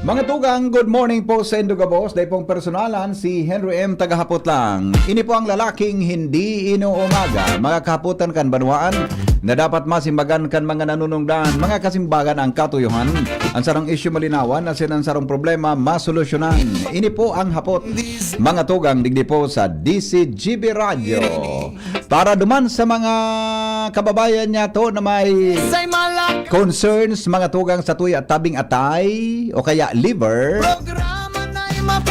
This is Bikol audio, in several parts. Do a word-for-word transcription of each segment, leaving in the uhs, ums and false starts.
Mga tugang, good morning po sa indo gabos. Dai pong personalan, si Henry M. Tagahapot lang. Ini po ang lalaking hindi inuumaga. Mga kahapotan kan banwaan na dapat masimbagan kan mga nanunungdan. Mga kasimbagan ang katuyohan. Ang sarong isyu malinawan, asin ang sarong problema masolusyonan. Ini po ang hapot. Mga tugang, digdi po sa D C G B Radio. Para duman sa mga kababayan niya to na may concerns, mga tugang, sa tuya tabing atay o kaya liver.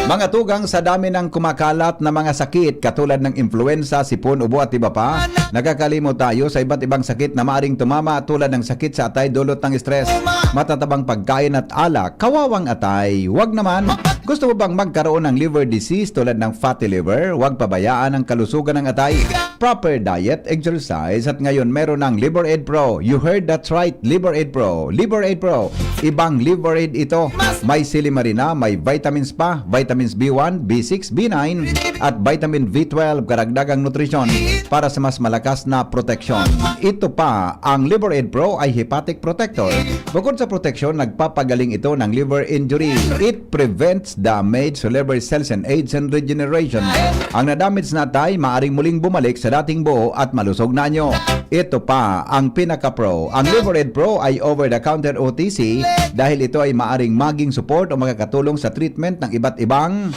Mga tugang, sa dami ng kumakalat na mga sakit katulad ng influenza, sipon, ubo at iba pa, nakakalimot tayo sa iba't ibang sakit na maaring tumama, tulad ng sakit sa atay dulot ng stress, matatabang pagkain at alak. Kawawang atay, wag naman. Gusto mo bang magkaroon ng liver disease tulad ng fatty liver? Wag pabayaan ang kalusugan ng atay. Proper diet, exercise, at ngayon meron ng Liver Aid Pro. You heard that right, Liver Aid Pro. Liver Aid Pro, ibang Liver Aid ito. May silimarina, may vitamins pa, vitamins B one, B six, B nine, at vitamin B twelve, karagdagang nutrisyon para sa mas malakas na proteksyon. Ito pa, ang Liver Aid Pro ay hepatic protector. Bukod sa proteksyon, nagpapagaling ito ng liver injury. It prevents damage to liver cells and aids in regeneration. Ang nadamage na atay maaring muling bumalik sa dating buo at malusog na anyo. Ito pa ang pinaka-pro. Ang Liver Aid Pro ay over-the-counter O T C dahil ito ay maaring maging support o makakatulong sa treatment ng iba't ibang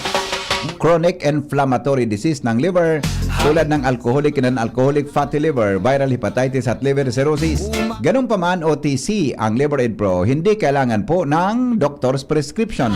chronic inflammatory disease ng liver, tulad ng alcoholic and non-alcoholic fatty liver, viral hepatitis at liver cirrhosis. Ganun pa man, O T C ang Liver Aid Pro, hindi kailangan po ng doctor's prescription.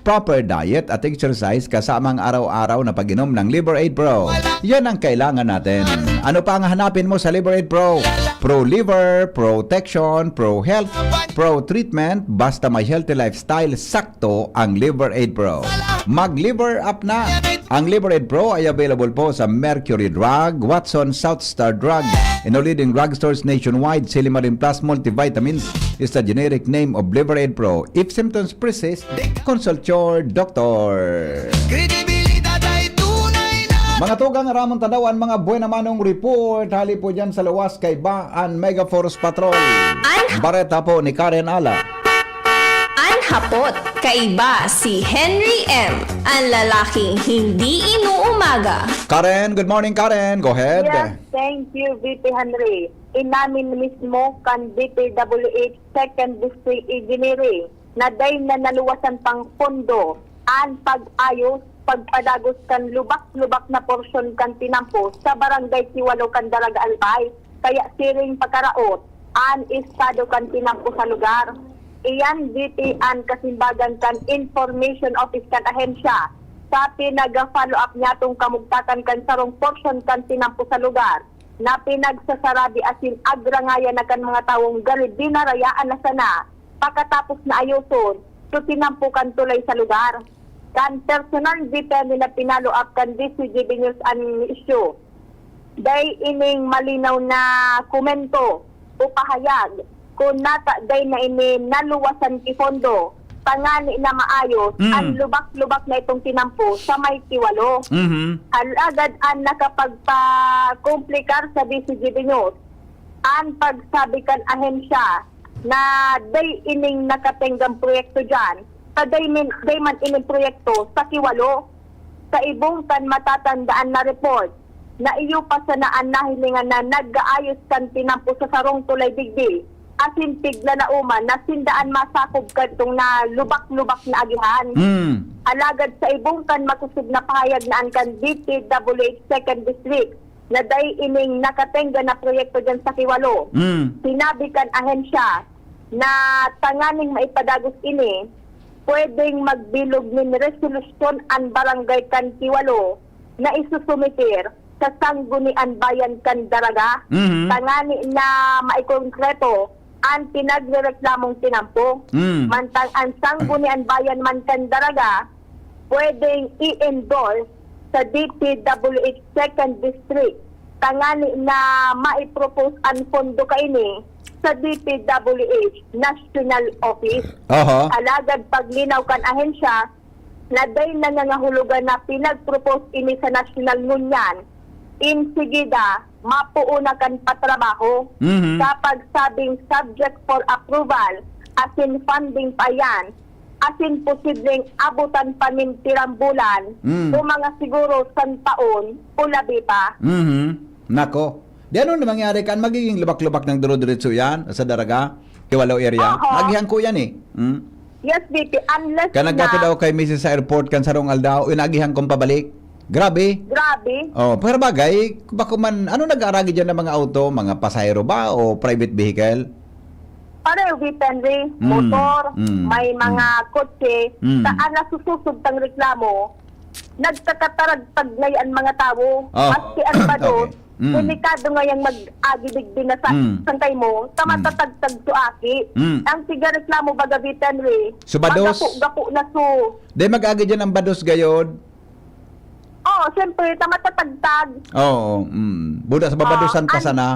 Proper diet at exercise kasama ang araw-araw na pag-inom ng Liver Aid Pro. Yan ang kailangan natin. Ano pa ang hanapin mo sa Liver Aid Pro? Pro liver, protection, pro health, pro treatment, basta may healthy lifestyle, sakto ang Liver Aid Pro. Mag-Liver Up na! Ang Liver Aid Pro ay available po sa Mercury Drug, Watson, South Star Drug, and all leading drugstores nationwide. Silimarin Plus Multivitamins is the generic name of Liver Aid Pro. If symptoms persist, consult your doctor. Kredibilidad ay tunay na Mga tugang, aramon ta daw an mga buena manong report hali po dyan sa luwas kaiba an Mega Force Patrol. An Bareta po ni Karen Ala. An hapot, kaiba si Henry M, an lalaking hindi inuumaga. Karen, good morning, Karen. Go ahead. Yes, thank you, V P Henry. Inamin mismo kan D P W H Second District Engineering na dai na naluwasan pang pondo an pag-ayos, pagpadagos kan lubak-lubak na porsyon kan tinampo sa Barangay Kiwalo kan Daraga, Albay, kaya siring pagkaraot an estado kan tinampo sa lugar. Iyan, V P, an kasimbagan kan Information Office kan ahensya sa pinag-follow up niyatong kamugtakan kan sarong porsyon kan tinampo sa lugar na pinagsasarabi asin agrangayan na kan mga tawong gani binarayaan na sana pakatapos na ayoson so tinampo kan tulay sa lugar. Kan personal detail na pinalo up kan D C G B News an isyu. Dai ining malinaw na komento o pahayag kun nata dai na ini naluwasan ki pondo tangani na maayos Mm. an lubak-lubak na itong tinampo sa may Kiwalo. Mhm. Alagad an nakapagpakomplikar sa D C G B News, an pagsabi kan ahensya na dai ining nakatenggang proyekto diyan, sa dai, min, dai man ining proyekto sa Kiwalo. Sa ibong kan matatandaan na report, na iyo pa sana an nahilingan na nag-aayos kan tinampo sa sarong tulay digdi, asin tigla na uman na sinda an masakob kadtong na lubak-lubak na agihan. Mm. Alagad sa ibong kan makosog na pahayag na an kan D P W H Second District, na dai ining nakatengga na proyekto diyan sa Kiwalo. Mm. Sinabi kan ahensya na tanganing maipadagos ini, pwedeng magbilog nin resolusyon an barangay kan Kiwalo na isusumiter sa Sanggunian Bayan kan Daraga, Mhm. tangani na maikongkreto an pinagrereklamong tinampo. Mm. Mantang an Sanggunian Bayan man kan Daraga, pwedeng i-endorse sa D P W H Second District, tangani na mai-propose an pondo kaini sa D P W H National Office. Oho. Alagad paglinaw kan ahensya, na dai nangangahulugan na pinag-propose ini sa nasyonal ngunyan. Insigida, mapoon na kan patrabaho Mhm. sa pagsabing subject for approval asin funding pa iyan asin posibleng abutan pa nin pirang bulan Mm. o mga siguro san taon o labi pa. Mhm. Nako. Di ano na mangyari kan magiging lubak-lubak ng duro-diretso yan sa Daraga, Kiwalo area? Aha. Naagihan ko yan eh. Mm. Yes, B P, unless Kan nagkako na daw kay misis sa airport kan sarong aldaw, inagihan kong pabalik. Grabe. Grabe. Oh, pero bagay, bako man, ano nag-aaragi dyan ng mga auto? Mga pasahero ba o private vehicle? Pareho, Vipenri, Mm, motor, mm, may mga mm. kotse, Mm. saan nasususog tang reklamo, nagkakataragtag na yan mga tawo. Oh, Maski ang bados, okay. Mm. delikado ngayang mag-agi digdi na sa Mm. sangkay mo, sa Mm. matatagtag su aki. Mm. Ang tiga reklamo, baga, Vipenri, So, bados? magapo-gapo na su. Di mag-agi dyan ang bados gayod? Oo, siyempre, sa matatagtag. Oo, mm. Buda sa babadosan Ah, pa an- sana.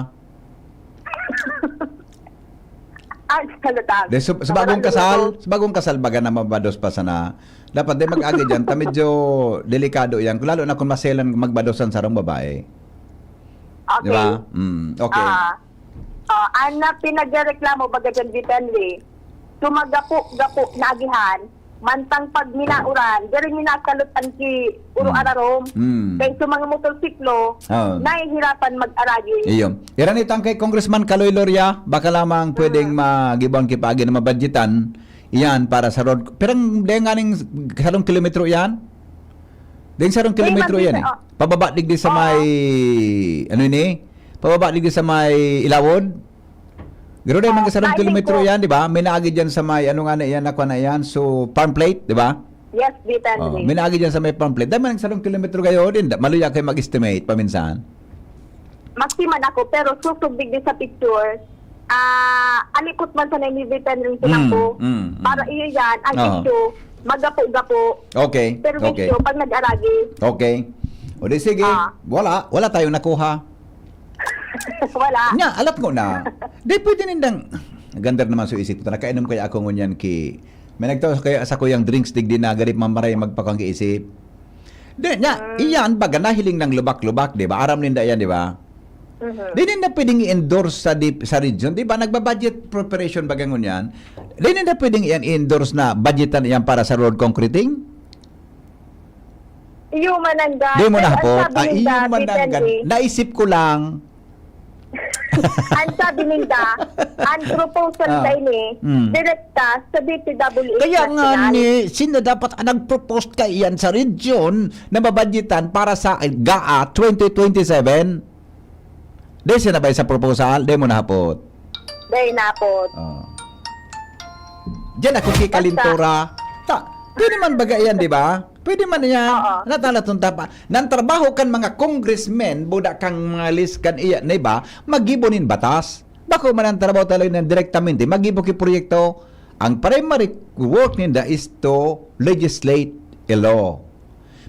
Ay, kalutag. De, sa, sa bagong Wala kasal, siguro. sa bagong kasal baga na mabados pa sana. Dapat di mag-agi dyan, ta medyo delikado yan. Lalo na kung maselan magbados ang sarong babae. Di Okay. ba? Mm, okay. Ah. Ah, ang na pinagreklamo baga dyan, Vipenri, sumagapo-gapo na agihan, mantang pag minauran, diri minakalot an ki Uro Mm. Ararom. Mm. Kay sa mga motorsiklo, Ah. nahihirapan mag-aragi. Iyo. Iran itang kay Congressman Kaloy Loria, baka lamang pwedeng Mm. magibuan ki paagi na mabadyetan iyan para sa road. Pero ang, dahil nga ning sarong kilometro iyan? Dahil sarong Dahil kilometro man iyan dito, eh. oh. Pababa digdi sa Oo. may, ano ini? Pababa digdi sa may Ilawod? Pero dahil Ah, mga sarong nine kilometro po. yan, di ba? May naagi dyan sa may, ano nga na yan, nakuha na yan. So, farm plate, di ba? Yes, Vipenri. Oh, may naagi dyan sa may farm plate. Dahil mga sarong kilometro kayo, din, da- maluya kayo mag-estimate paminsan. Maski man ako, pero susubdig din sa picture, ah, alikot man sa nai ni Vipenri yung Mm, tinampo. mm, mm. Para iyo yan, ang Oo. issue, magapo-gapo. Okay, Pero okay. issue, pag nag-aragi. Okay. O di sige, Ah. wala, wala tayong nakuha. Wala. Nya, alat ko na. Di pwede nindang, gandar naman sa isip ko. Nakainom kaya ako ngunyan ki, may nagtaw kaya sa kuyang drinks, digdi na, garip mamaray, magpakang isip. Di, nya, Ah. iyan, baga nahiling ng lubak-lubak, di ba? Aram ninda yan, di ba? Mhm. Di ninda pwedeng i-endorse sa dip-, sa region, di ba? Nagbabudget preparation baga ngunyan. Di ninda pwedeng iyan i-endorse na budgetan iyan para sa road concreting? Iyo man ang ga-, Di mo pero ang nahapot? sabi Ah, ninda, iyo man ang Vipenri, gan-, naisip ko lang. Ang sabi ninda, ang proposal Ah. na ini, Mm. direkta sa D P W H Kaya nga national. ni, sino dapat ang nag-propose kaiyan sa region na mabadyetan para sa GAA twenty twenty-seven? Di sinabay sa proposal, di mo nahapot. Di nahapot. Oh. Diyan ako kikalintura. Ta, pwede man baga yan, di ba? Pwede man yan. Oo. Natalaton tapa. Nang trabaho kan mga congressmen, buda kang mga list kan iya, di ba? Magibo nin batas. Bako man ang trabaho talaga na direktamente, magibo ki proyekto. Ang primary work ninda is to legislate a law.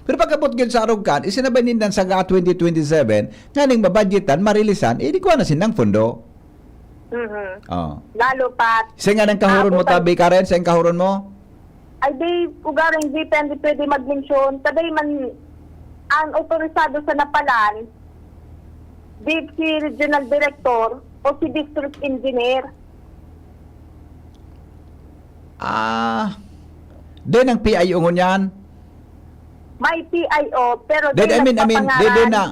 Pero pagkabot gyud sa arog kan, isinabay nindan sa GAA twenty twenty-seven, nganing mabadyetan, marilisan, eh, di kuha na sinang pondo. Mhm. Oh. Lalo pa, Sa nga nang kahuron mo, ah, tabi, Karen, sa kahuron mo? Ay, di, ugaring di pwede, pwede mag-mention. Sabi man, ang otorisado sa napalan, di si regional director o si district engineer. Ah, then ang P I O ngunyan? May P I O, pero Then, di I mean, I mean, nagpapangalan. Then, then na,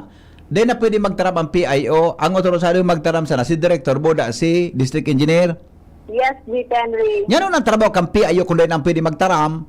then na pwede magtaram ang P I O. Ang otorisado magtaram sana, si director, buda, si district engineer. Yes, Vic Henry. Ngano nang trabaho kan P I O kung dai nang pwede magtaram?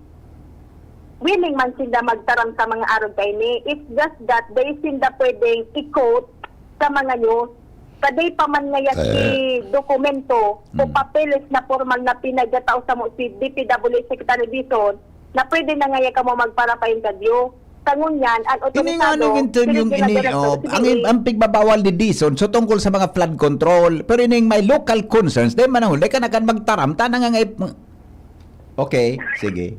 Willing man sinda magtaram sa mga arog kaini. It's just that dai sinda pwedeng i-quote sa mga news. Kadi pa man ngaya si Eh. dokumento o Hmm. papeles na pormal na pinagatao samo si D P W Secretary Dizon na pwede na ngaya kamo magpara pa interview. Sa ngunyan, ang Ini nga otorisado, ning interview pinigyan na ini, direkta oh, si ang, P A. ang pigbabawal ni Dizon, so tungkol sa mga flood control. Pero ining may local concerns, di man ang huli ka na kan magtaram, tanang nga ip-, okay, sige.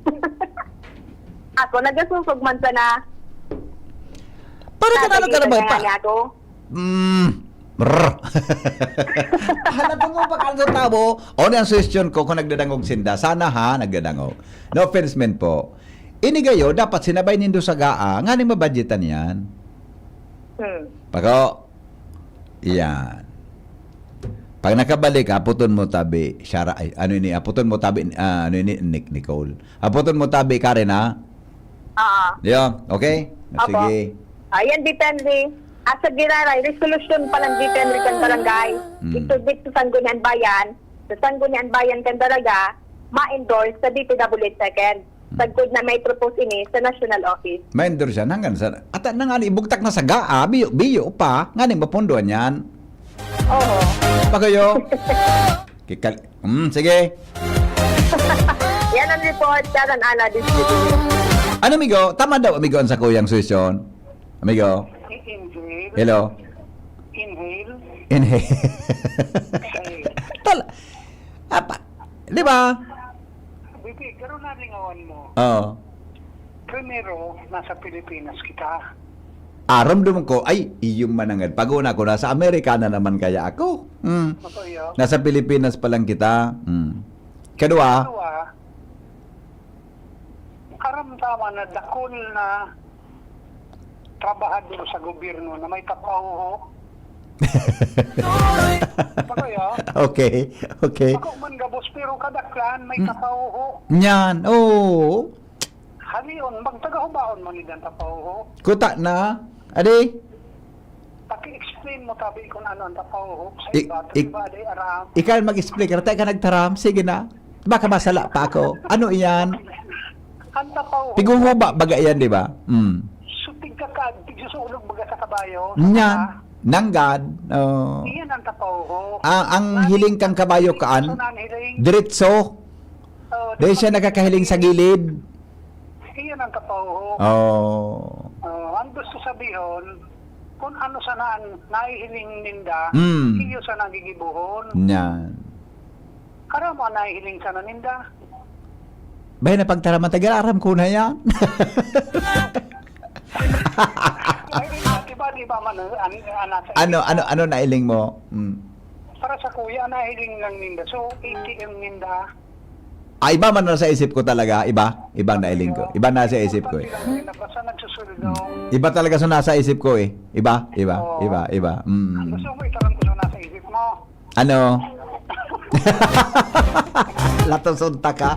Ako, nagasusog man sana. Para Sa kanano ka na ba? Dizon na Pa-, nga ako. Mm. Brr. Hanapon mo pa kan sa tabo. O, ni ang suggestion ko kung nagdadangog sinda. Sana ha, nagdadangog. No offense man po. Ini gayo, dapat sinabay nindo sa GAA, nganing mabadyetan yan. Hmm. Pako. Yan. Pag nakabalik, aputon mo tabi, Shara, ay, ano ini, aputon mo tabi, ah, ano ini, Nic-, Nicole. Aputon mo tabi, Karen, ha? Oo. Yo, okay? Opo. Sige. Ayan, Dip Henry. Asa giraray, resolution pa lang, Dip Henry, kan barangay. Mm. Isubmit sa Sangguniang Bayan. Sa Sangguniang Bayan kan Dalaga, ma-endorse sa D P W H second. Mm. Sagkod na ma-propose ini sa National Office. Ma-endorse yan hanggang sa, ata na nga ni, ibugtak na sa gaa, biyo, biyo pa, nga ni mapundoan yan. Oo. Pagayo. Kikal-, mm, sige. Yan ang report, Sharon Ana, D P W. Ano, amigo? Tama daw, amigo, ang sakuyang suhestyon? Amigo? Inhale. Hello? Inhale. Inhale. Exhale. Tal-, apa, di ba? Bibi, garo na lingawan mo. Oo. Primero, nasa Pilipinas kita. Ah, ramdam ko, ay, iyo manangad. Pag-una ko, nasa Amerika na naman kaya ako. Mm. Ako, iyo. Nasa Pilipinas pa lang kita. Mm. Kadua, Kadua, karamdaman na dakul na trabahador sa gobyerno na may tapahuho. Baga ya? Okay, okay. Ako man gabos, pero kadaklan may Hmm. tapahuho. Nyan, oo. Halion, magtagahubaon man idan tapahuho. Kuta na. Adi? Paki-explain mo tabi kung ano ang tapahuho sa I-, iba. Sa i-, iba, di aram. Ikaw ang mag-explain. Kaya tayo ka nagtaram. Sige na. Baka masala pa ako. Ano iyan? Ang tapaw. Pighuhuba baga iyan, di ba? Mm. So, tigkaka-, tigsusulog baga sa kabayo. Niyan. Ah. Nanggad. Oh. Iyan ang tapaw. Ah, ang Nani-, hiling kang kabayo kaan? Gusto na ang hiling. Diretso. Oh, Dahil di siya ba nakakahiling sa gilid. Iyan ang tapaw. Oh. Oh, ang gusto sabihon, kung ano sana ang nahihiling ninda, Mm. iyo sana gigibohon. Niyan. Karamo ang nahihiling sana ninda. Bay, napagtaraman, tagal aram ko na yan. Ay, di ba, di ba, di ba man, an-, an-, nasa Ano, isip ano, mo? Ano nailing mo? Mm. Para sa kuya, nahiling lang ninda. So, A T M ninda. Ah, iba man nasa isip ko talaga, iba. Ibang nailing ko. Iba nasa isip ko eh. Basta nagsusunog. Mm. Iba talaga sa nasa isip ko eh. Iba, iba, Oo. iba, iba. Mm. Gusto mo itaram ko sa nasa isip mo? Ano? Latoson ta ka.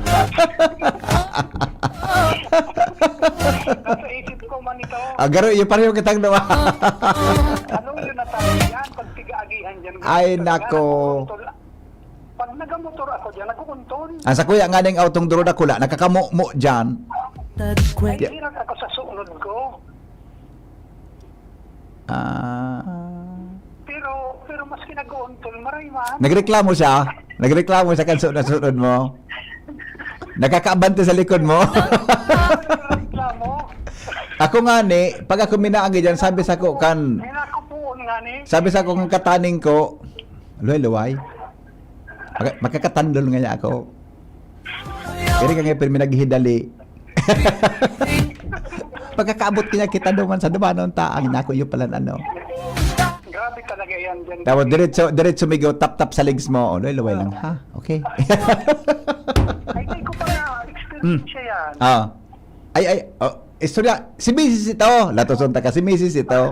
Nasa isip ko man ito. Ah, garo, iyo pareho kitang duwa. Ano yun na tayo yan? Pag tiga-agihan dyan, Ay, ganun talaga, nako. Nakukuntol. Pag nagamotor ako dyan, nakukuntol. Ang sa kuya nga ning autong duro na kula, nakakamumo dyan. Ay, hirap ako sa sunod ko. Ah. Pero, pero maski nag-uuntol, maray man. Nagreklamo siya? Nagreklamo siya kan sunod-sunod mo? Nakakaabante sa likod mo? Nagreklamo. Ako nga ni, pag ako minaagi dyan, sabi sa ko kan, May nakupuon nga ni. Sabi sa ko kan kataning ko, luway-luway. Maka-, makakatandol nga niya ako. Kaya ka nga, pero minaghidali. Pagkakaabot kanya kita duman sa dumanon ta, ang nako iyo palan ano. Grabe talaga yan dyan. Tapos diretso, diretso migo, tap-tap sa legs mo. O, luway-luway lang, ha? Okay. Ay, hindi ko pa na-experience Hmm. yan. Ah. Ay, ay, oh, istorya, si misis ito. Latoson ta ka, si misis ito.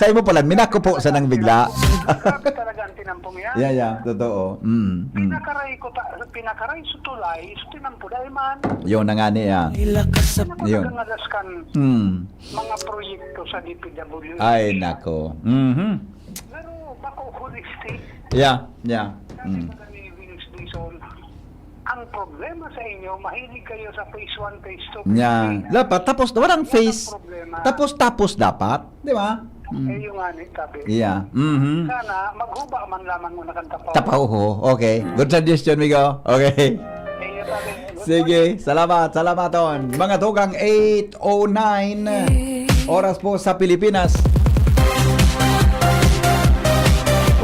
Sa imo pala, minakupo sa nang bigla. Grabe talaga ang tinampong yan. Yeah, yeah, totoo. Mm, mm. Pinakaray ko ta-, pinakaray sa tulay, sa tinampo, dahil man. Yun na nga niya. Ay, lakas sa Yun. Nagkakalaskan Mm. mga proyekto sa D P W H. Ay, nako. Mhm. Pero bako holistic. Yeah, yeah. Kasi Mm. madami yung Venus Dizon. Ang problema sa inyo, mahilig kayo sa phase one, phase two, phase Yan. three. Dapat, tapos, walang Yan ang phase. Problema. Tapos, tapos dapat. Di ba? Mm. Eh, yung nga ni, sabi. Yeah. Mhm. Sana, maghuba man lamang muna kang tapaw. Tapaw, ho. Okay. Good suggestion, migo. Okay. Eh, yung sabi, good Sige. Morning. Salamat. Salamat, Ton. Mga tugang, eight oh nine. Oras po sa Pilipinas.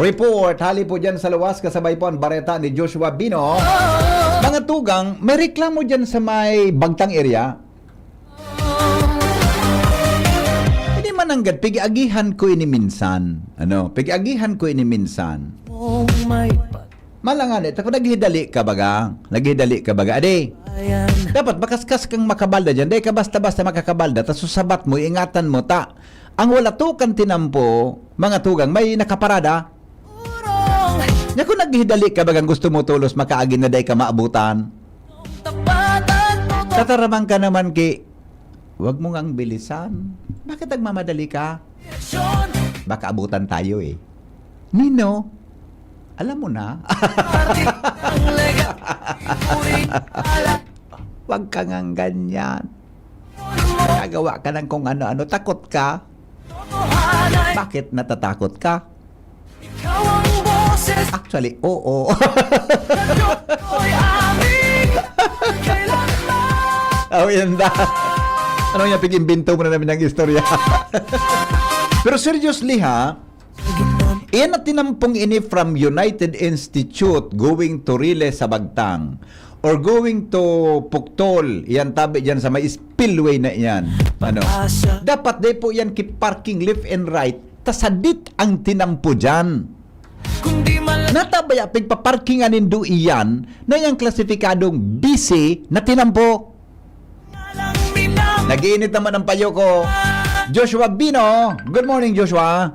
Report, hali po dyan sa luwas, kasabay po ang bareta ni Joshua Bino. Mga tugang, may reklamo dyan sa may Bagtang area. Hindi man nanggad, pigiagihan ko ini minsan. Ano? Pigiagihan ko ini minsan. Oh my God. Malangani, ta kung naghidali ka baga, naghidali ka baga, ade, Ayan. Dapat makaskas kang makabalda dyan. Dahil ka basta-basta makakabalda, tas susabat mo, ingatan mo, ta. Ang wala to kan tinampo, mga tugang, may nakaparada. Nya kung naghidali ka, bagang gusto mo tolos makaagi na dai ka maabutan. Tataraman ka naman ki, wag mo ngang bilisan. Bakit nagmamadali ka? Baka abutan tayo eh. Nino? Alam mo na. Wag ka ngang ganyan. Nagawa ka ng kung ano-ano. Takot ka? Bakit natatakot ka? Actually, oo. Oh, yan da. Ano yan, pig-imbento mo na naman ng istorya. Pero seriously ha, iyan na tinampong ini from United Institute going to Riles sa Bagtang or going to Puctol, iyan tabi dyan sa may spillway na iyan. Ano? Dapat di po yan ki-parking left and right, ta sadit ang tinampo dyan. Natabaya pigpaparkingan nindo iyan na yang klasifikadong busy na tinampo. Nag-iinit naman ang payo ko. Joshua Bino. Good morning, Joshua.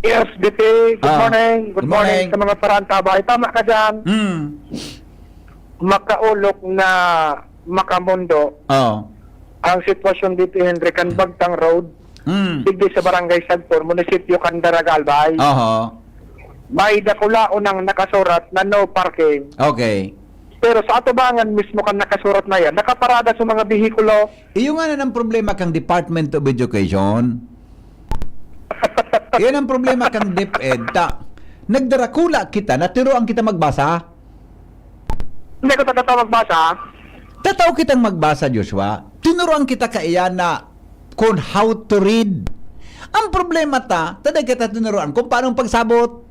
Yes, B P, good Ah, morning. good Good morning morning. sa mga parantabay. Tama ka dyan. Hmm. Makaulok na makamundo Oh. ang sitwasyon dito, Henry, kan Bagtang Road. Hmm. Digdi sa Barangay Sagpon, munisipyo kan Daraga, Albay. Oho. May dakulaon ang nakasurat na no parking. Okay. Pero sa atubangan mismo kan nakasurat na yan, nakaparada sa mga behikulo. Iyo nga na ang problema kang Department of Education. Yan ang problema kang DepEd. Ta, nagdarakula kita, naturoan kita magbasa. Hindi ko taga magbasa. Tatao kitang magbasa, Joshua. Tinuruan kita kaiyan na kung how to read. Ang problema ta, taday kita tinuruan kung paano pagsabot.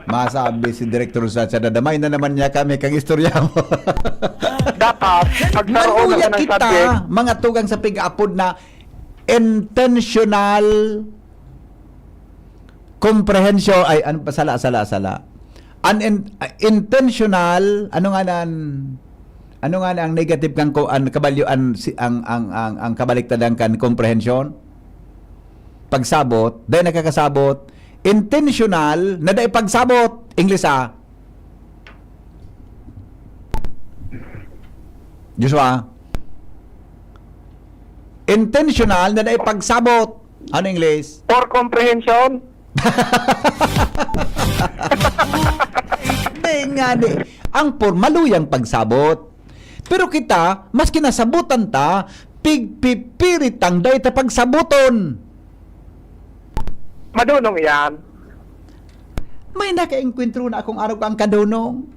Masabi si Director Rosal, sa dadamay na naman niya kami kang istorya mo. Dapat, pagkaroon Maluya ako ng kita, subject. Mga tugang sa pig-apod na intentional comprehension, ay, ano pa, sala, sala, sala. An in- uh, intentional, ano nga nan, ano nga na ang negative kang ko, ang kabalyo, ang, si- ang, ang, ang, ang kabaliktadan kan comprehension? Pagsabot, dahil nakakasabot, intentional na dahil pagsabot, English ah. Joshua? Intentional na dahil pagsabot. Ano English? For comprehension, Dahil nga di, ang por, maluyang pagsabot. Pero kita, mas kinasabutan ta, pigpipiritang dahil ta pagsabuton. Madunong yan. May nakaengkwentro na akong arog ang kadunong.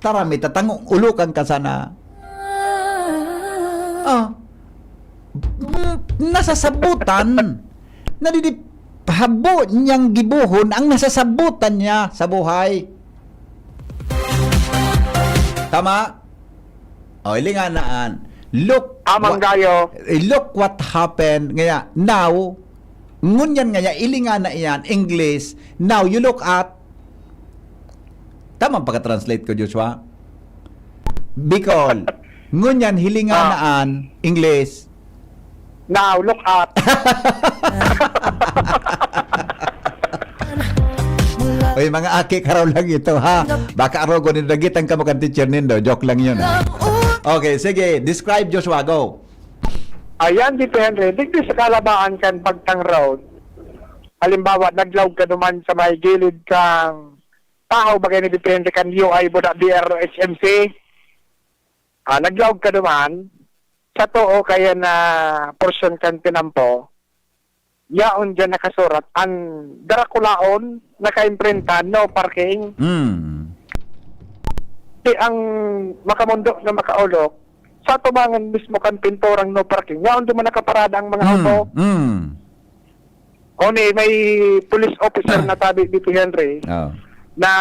Tara, may tatangong ulokan ka sana. Ah. Nasasabutan. Nadidip habo niyang gibohon ang nasasabutan niya sa buhay. Tama? O, ilinganaan. Look Amang what- gayo. Eh, look what happened. Ngaya, now, ngunyan ngaya, ilinga na iyan, English, now you look at, tamang pagka-translate ko, Joshua? Bicol. Ngunyan, hilinga Ah. naan, English. Now, look at. Uy, mga aki, karaw lang ito, ha? Baka arogo ni dagitan ka mo kan teacher nindo. Joke lang yun, ha? Okay, sige. Describe, Joshua. Go. Ayan, depende. Digdi sa kalabaan kan Bagtang Road. Halimbawa, naglaog ka duman sa may gilid kang tahaw, bagay ni depende kan U I Buda B R H M C. Ah, naglaog ka duman, sa too kaya na porsyon kan tinampo, yaon dyan nakasurat, ang darakulaon, nakaimprenta, no parking. Hmm. Di ang makamundo na makaulok, sa tubangan mismo kan pinturang no parking, yaon duman nakaparada ang mga auto. Hmm. Hmm. Oni, may police officer na tabi dito, Henry, Oh. na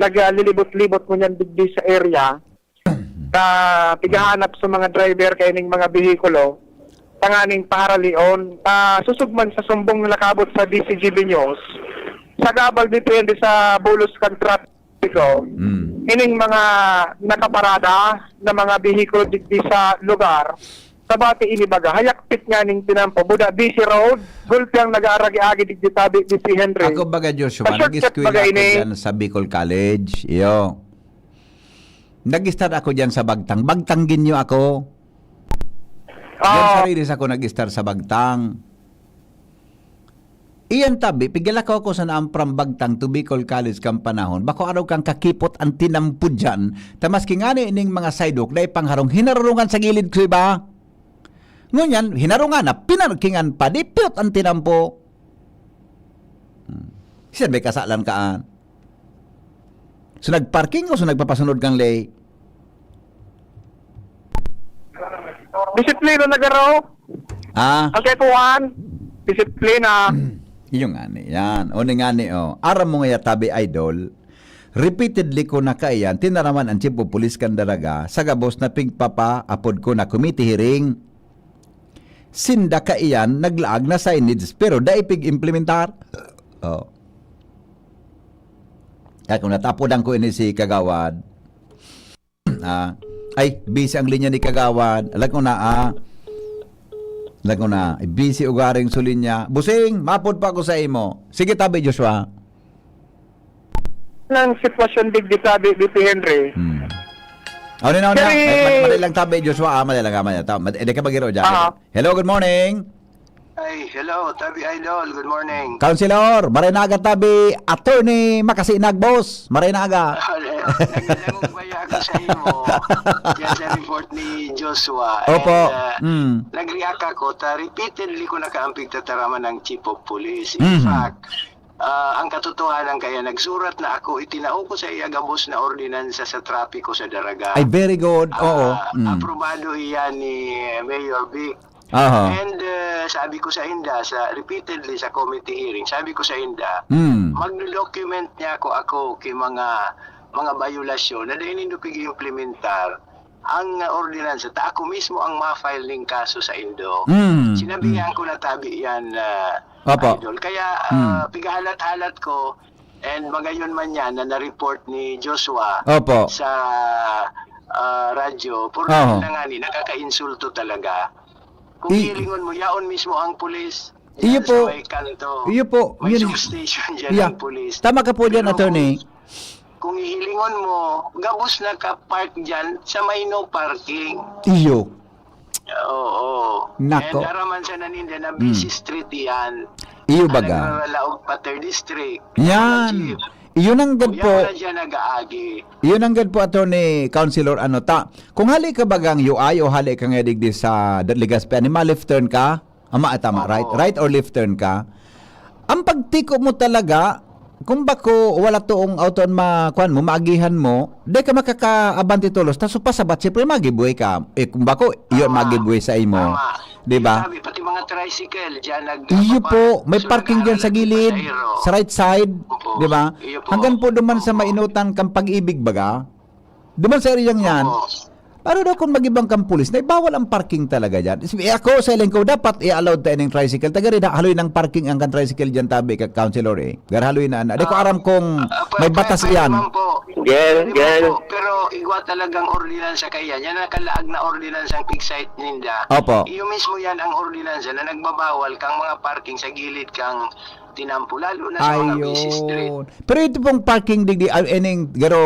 naglilibot-libot ngunyan digdi sa area, ta pighahanap sa mga driver kaining mga behikulo, tanganing paharalion, ta susog man sa sumbong na nakabot sa D C G B News, sa gabal depende sa bulos kan trapiko, Mm. ining mga nakaparada na mga behikulo digdi sa lugar, Tabati ini baga, hayakpit nga ning tinampo, buda B C Road, gulpi ang nag-aaragi-agi digdi tabi, B C Henry. Ako baga, Joshua, Pa-shortcut nag-eskwela baga ako ini. Dyan sa Bicol College. Iyo. Nag-start ako dyan sa Bagtang. Bagtanggenyo ako. Yan Ah, sa Reyes ako nag-start sa Bagtang. Iyan tabi, pigalakaw ko sana an from Bagtang to Bicol College kan panahon. Bako araw kang kakipot an tinampo diyan. Ta maski ngani ning mga sidewalk, dai pangharong, hinarungan sa gilid ko iba. Ngunyan, hinarungan na, pinarkingan pa, di piyot an tinampo. Hmm. Siya may kasalan kaan. So, nagparking o so nagpapasunod kang lay? Disiplina na garo. Ah, Ang kay kuwan, disiplina. Iyo nga ni yan. O ni nga ni, oh. Aram mo nga yatabi, idol. Repeatedly ko na kaiyan, tinaraman ang chief of police kan Daraga, sa gabos na pigpapaapod ko na committee hearing. Sinda kaiyan, naglaag na signage, pero dai pig-implementar. Oh. Kaya kung natapodan ko ini si Kagawad, ah, ay, busy ang linya ni Kagawad. Alam ko na, ah. Alam ko na, busy ugaring sa linya. Busing, mapod pa ako sa imo. Sige, tabi, Joshua. Ng sitwasyon digdi tabi, B P Henry. Hmm. Ano na, ano na? Kaya Mali, mali lang tabi, Joshua, ah, mali lang, ah, mali. Ta-, mad-, hindi ka magiro dyan. Ah. Hello, good morning. Ay, hello, Tabi Idol. Good morning. Councilor, maray na aga tabi, Attorney Makasinag, boss. Maray na aga. Nagdadangog kaya ako sa imo. Yan sa report ni Joshua. Opo. And, uh, Mm. nag-react ako, ta repeatedly ko nakaampig tataraman ng chief of police. In Mhm. fact, ah, ang katotohanan kaya nagsurat na ako, itinao ko sa iya gabos na ordinansa sa trapiko sa Daraga. Ay, very good. Oo. Ah, Mm. aprobado iyan ni Mayor Vic. Aha. And uh, sabi ko sa inda, sa repeatedly sa committee hearing, sabi ko sa inda, Mm. magdo-document niya ako, ako ki mga mga bayolasyon na dahil nindo pig-implementar ang uh, ordinansa, ta ako mismo ang ma-file ning kaso sa indo. Mm. Sinabihan Mm. ko na tabi yan, uh, Opo. Idol. Kaya uh, Mm. pigahalat-halat ko, and magayon man yan na na-report ni Joshua Opo. sa ah, radyo, puro Oo. na nga ni, nakakainsulto talaga. Kung I- hilingon mo, yaon mismo ang pulis. Iyo Diyan po. Sa may kanto. Iyo po. May Yun, substation dyan yeah. Ang pulis. Tama ka po dyan, Pero attorney. Kung, kung hihilingon mo, gabos na ka-park dyan sa may no parking. Iyo. Oo. Nako. And araman sa naninda na busy mm. street yan. Iyo baga. Nagraralaog pa third district. Yan. Iyon ang gad po. Yan na dyan nag-aagi. Iyon ang gad po, Attorney Councilor, ano ta. Kung hali ka bagang U I o hali ka nga digdi sa Legazpi, anima left turn ka? Ama, ah, tama, Oo. right? Right or left turn ka? Ang pagtiko mo talaga, kung bako wala toong auto ma kuan mo, maagihan mo, di ka makakaabante tolos, ta so pasabat, siyempre magibuhay ka. Eh, kung bako, iyon Tama. magibuhay sa imo. Tama. Di ba? Sabi, pati mga tricycle, dyan nag- Iyo po, may parking dyan sa gilid, sa right side, di ba? Hanggang po duman sa mainutan kang pag-ibig baga. Duman sa area yan. Opo. Pero daw kung magibang kang pulis, na bawal ang parking talaga dyan. Eh, ako, sa ilang ko, dapat i-allowed tayo ng tricycle. Taga rin, haloy ng parking ang kan tricycle dyan, tabi ka, councilor eh. Gar haloy na, na. Di ko aram kung may batas iyan. Gel, gel. Pero igwa talagang ordinansa kaya. Yan ang kalaag na ordinansa ang pig-cite ninda. Opo. Iyo mismo yan ang ordinansa na nagbabawal kang mga parking sa gilid kang tinampo, lalo na sa mga busy street. Pero ito pong parking digdi, ah, ining garo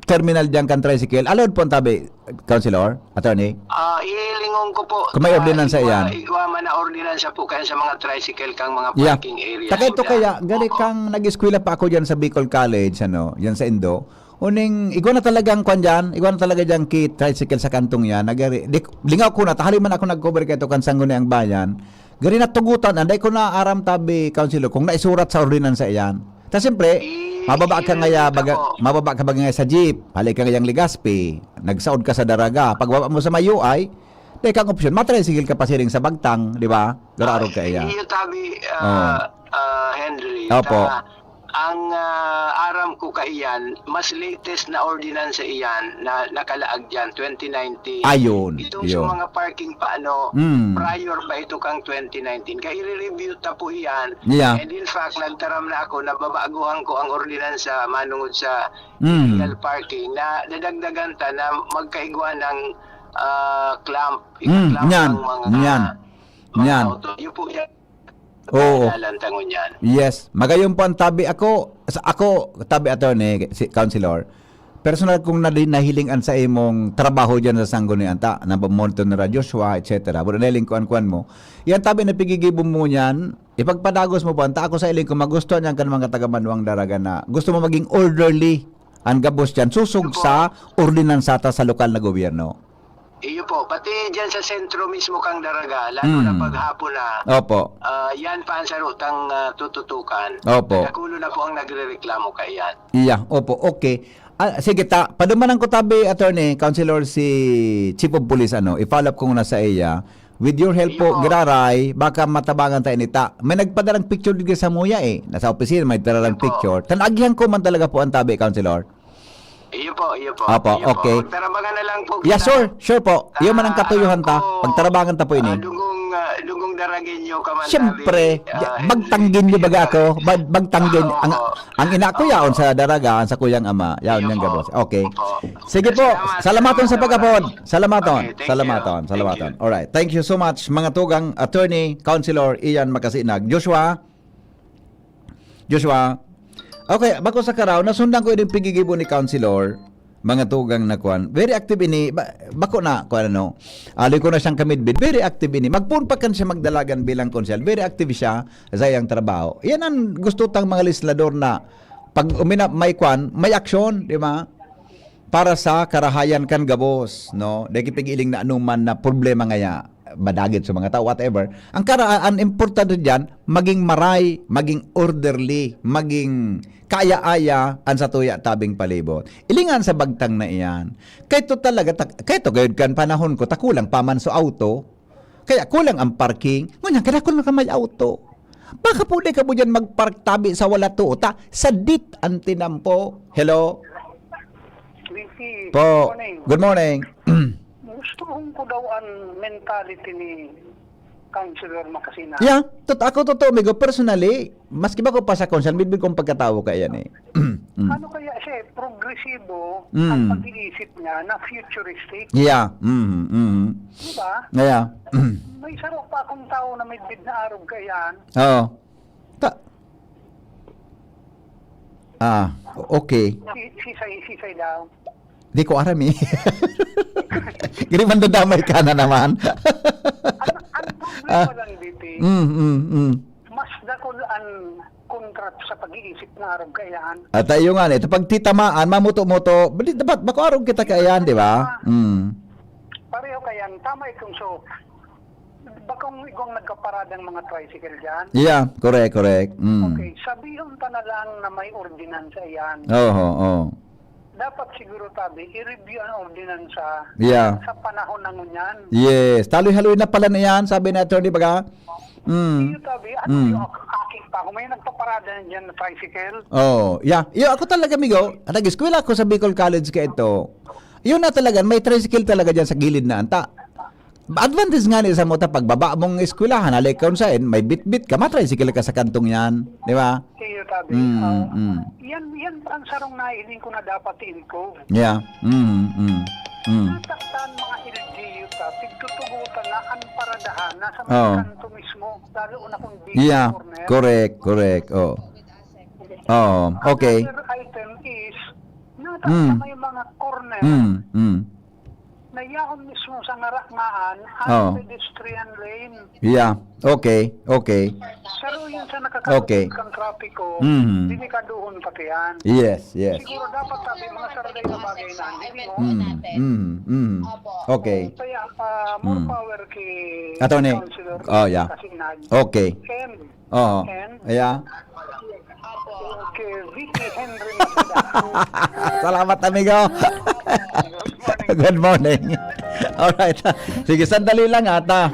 terminal diyan kan tricycle, allowed po ang tabi, Councilor, Attorney? Ah, ilingon ko po. Kung may ah, ordinansa igwa, iyan. Igwa man na ordinansa po kaya sa mga tricycle kang mga parking area. Taka ito kaya, gani kang nag-eskwela pa ako diyan sa Bicol College, ano, diyan sa Indo. Uning, igwa na talagang kwan diyan, igwa na talaga diyan ki tricycle sa kantong yan. Nagari, di, lingaw ko na, tahali man ako nag-cover kay ito kan Sangguniang Bayan. Gari natugutan, anday ko na aram tabi, Councilor, kung naisurat sa ordinansa iyan. Ta siyempre, mababa ka ngaya, baga, mababa ka baga ngaya sa jeep, hali ka ngayang Legazpi, nagsaod ka sa Daraga. Pagbaba mo sa may U I, di kang opsyon, matricycle ka pa siring sa Bagtang, di ba? Gararog ka iyan. Iyo tabi, ah, ah, Henry, Opo. ta, ang ah, aram ko kaiyan, mas latest na ordinansa iyan na nakalaag diyan, twenty nineteen. Ayun, Itong yun. Sa mga parking pa, ano, Mm. prior pa ito kang twenty nineteen. Kaya i-review ta po iyan. Yeah. And in fact, nagtaram na ako na babaguhan ko ang ordinansa manungod sa Mm. illegal parking na dadagdagan ta na magkaigwa ng ah, clamp, Mm, ika-clamp nyan, ang mga, nyan, mga nyan. Auto. Yun po yan. Oo. Kailangan tangon yan. Yes. Magayon po ang tabi ako, sa, ako, tabi attorney, si Councilor, personal kong nadi-, nahiling an sa imong trabaho dyan sa Sanggunian ta, na monitor na Joshua, et cetera. Pero nahiling ko an kuwan mo. Yan tabi na pigigibo mo niyan, ipagpadagos mo po, anta ako sa iling kung magustuhan niyan kan mga taga Banwang Daraga na gusto mo maging orderly ang gabos dyan, susog Opo. sa ordinansa ta sa lokal na gobyerno. Iyo po, pati dyan sa sentro mismo kang Daraga, lalo na Mm. paghapon na, Opo. ah, yan pa ang sarutang, ah, tututukan. Opo. Dakulo na po ang nagrereklamo kaiyan. Iya, opo, okay. Ah, sige ta, padumanan ko tabi, attorney, Councilor, si Chief of Police, ano, i-follow up ko muna sa iya. With your help Iyo po, po. Giraray, baka matabangan tayo ni ta. May nagpadarang picture dito sa muya eh. Nasa opisina, may darang Iyo po. picture. Tan agihan ko man talaga po ang tabi, Councilor. Iyo po, iyo po. Apo, Iyo po. okay. Pagtarabangan na lang po Yeah, kita. sure, sure po. Iyo man ang Ah, katuyuhan ta. ako, Pagtarabangan ta po ini. ah, dugong, ah, dugong daragin niyo ka man, Siyempre, sabi, ah, bagtanggin niyo baga ako. Bag-, bagtanggin. Oo, Ang, oo. ang ina ko Oo. yaon sa Daraga, sa kuyang ama. Yaon Iyo niyang po. gabos. Okay. Opo. Sige po. Salamat. Salamaton sa Salamat. pagkapod. Salamaton. Okay, thank you. Salamaton. Thank Salamaton. you. Alright. Thank you so much, mga tugang attorney, Councilor Ian Makasinag. Joshua? Joshua? Okay, bako sa karaw, nasundan ko yung pigigibo ni Councilor, mga tugang na kwan. Very active ini, ba-, bako na, kwan ano, ali ko na siyang kamidbid. Very active ini. Magpun pa kan siya magdalagan bilang konsel. Very active siya sa iyang trabaho. Yan ang gusto tang mga legislador na pag umina-, may kwan, may aksyon, di ba? Para sa karahayan kan gabos, no? Dai ki pig-iling na anuman na problema ngaya, madagit sa mga tao, whatever. Ang kara-, ang importante diyan, maging maray, maging orderly, maging kaya-aya an satuya tabing palibot. Ilingan sa bagtang na iyan. Kay to talaga, ta-, kay to gayud kan panahon ko, ta kulang pa man sa auto. Kaya kulang ang parking. Ngunyan, kadakol na ka may auto. Baka pwede ka mo dyan magpark tabi sa wala tuo, ta sadit ang tinampo. Hello? Ricky, Po. Good morning. Good morning. Gusto ko daw ang mentality ni Councilor Makasina. Yeah, tot-, ako totoo, amigo, personally, maski ba ko pa sa council, midbid kong pagkatawo ka yan eh. Mm. Ano kaya siya eh, progresibo Mm. ang pag-iisip niya na futuristic? Yeah. Mm-hmm. Mm-hmm. Di ba? Yeah. May saro pa akong tao na may bid na arog kaiyan. Oo. Ta-, ah, okay. Si, si Say, si Say daw. Di ko aram eh. Giri man dadamay ka na naman. Ang, ang problema Ah. lang, D P, Mm, mm, mm. mas dakul ang kontra sa pag-iisip na arog kaiyan. At ayun nga, ito pagtitamaan, mamuto-muto, bali, dapat bako arog kita kaiyan, di ba? Mm. Pareho kaiyan, tama itong so, bakong igwang nagkaparadang mga tricycle dyan. Yeah, correct, correct. Mm. Okay, sabihon ta na lang na may ordinansa yan. Oho, oh. Dapat siguro tabi, i-review ang ordinansa Yeah. sa panahon na ngunyan. Yes. Taloy-haloy na pala na yan, sabi ni Attorney Baga. Mm. Iyo tabi, ano Mm. yung ak-, akin pa, kung may nagpaparada na dyan na tricycle. Oh, yeah. Iyo, ako talaga, amigo, nag-eskwela ako sa Bicol College ka ito. Yun na talaga, may tricycle talaga dyan sa gilid na anta. Advantage nga ni sa mo ta, pagbaba mong eskwelahan, hali ka kung saan, may bitbit ka, matricycle ka sa kantong yan, di ba? Iyo tabi. Mm, Ah, mm. yan, yan ang sarong nahiling ko na dapat i-improve. Yeah. Mm, mm, mm. Nataktan mga L G U ta, pigtutugutan na ang paradahan, nasa mga Oo. kanto mismo, lalo na kung busy Yeah, corner. correct, correct. Oh. Oo, okay. Another item is, nataktan Mm. may mga corner Mm, mm. na yaon mismo sa ngarangaan ang Oo. pedestrian lane. Yeah. Okay. Okay. Pero yun sa nakakatupad Okay. kang trapiko, Mhm. delikaduhon pati yan. Yes, yes. Siguro dapat sabi, mga sarili na bagay na, hindi mo. Mm, mm, mm. Okay. Kaya, ah, more Mm. power kay Attorney. Councilor Oh, yeah. Kasinag. Okay. And Oo. And? Yeah. Okay, Vicky Henry Maceda. Salamat, amigo. Good morning. Alright. Sige, sandali lang, ha, ta.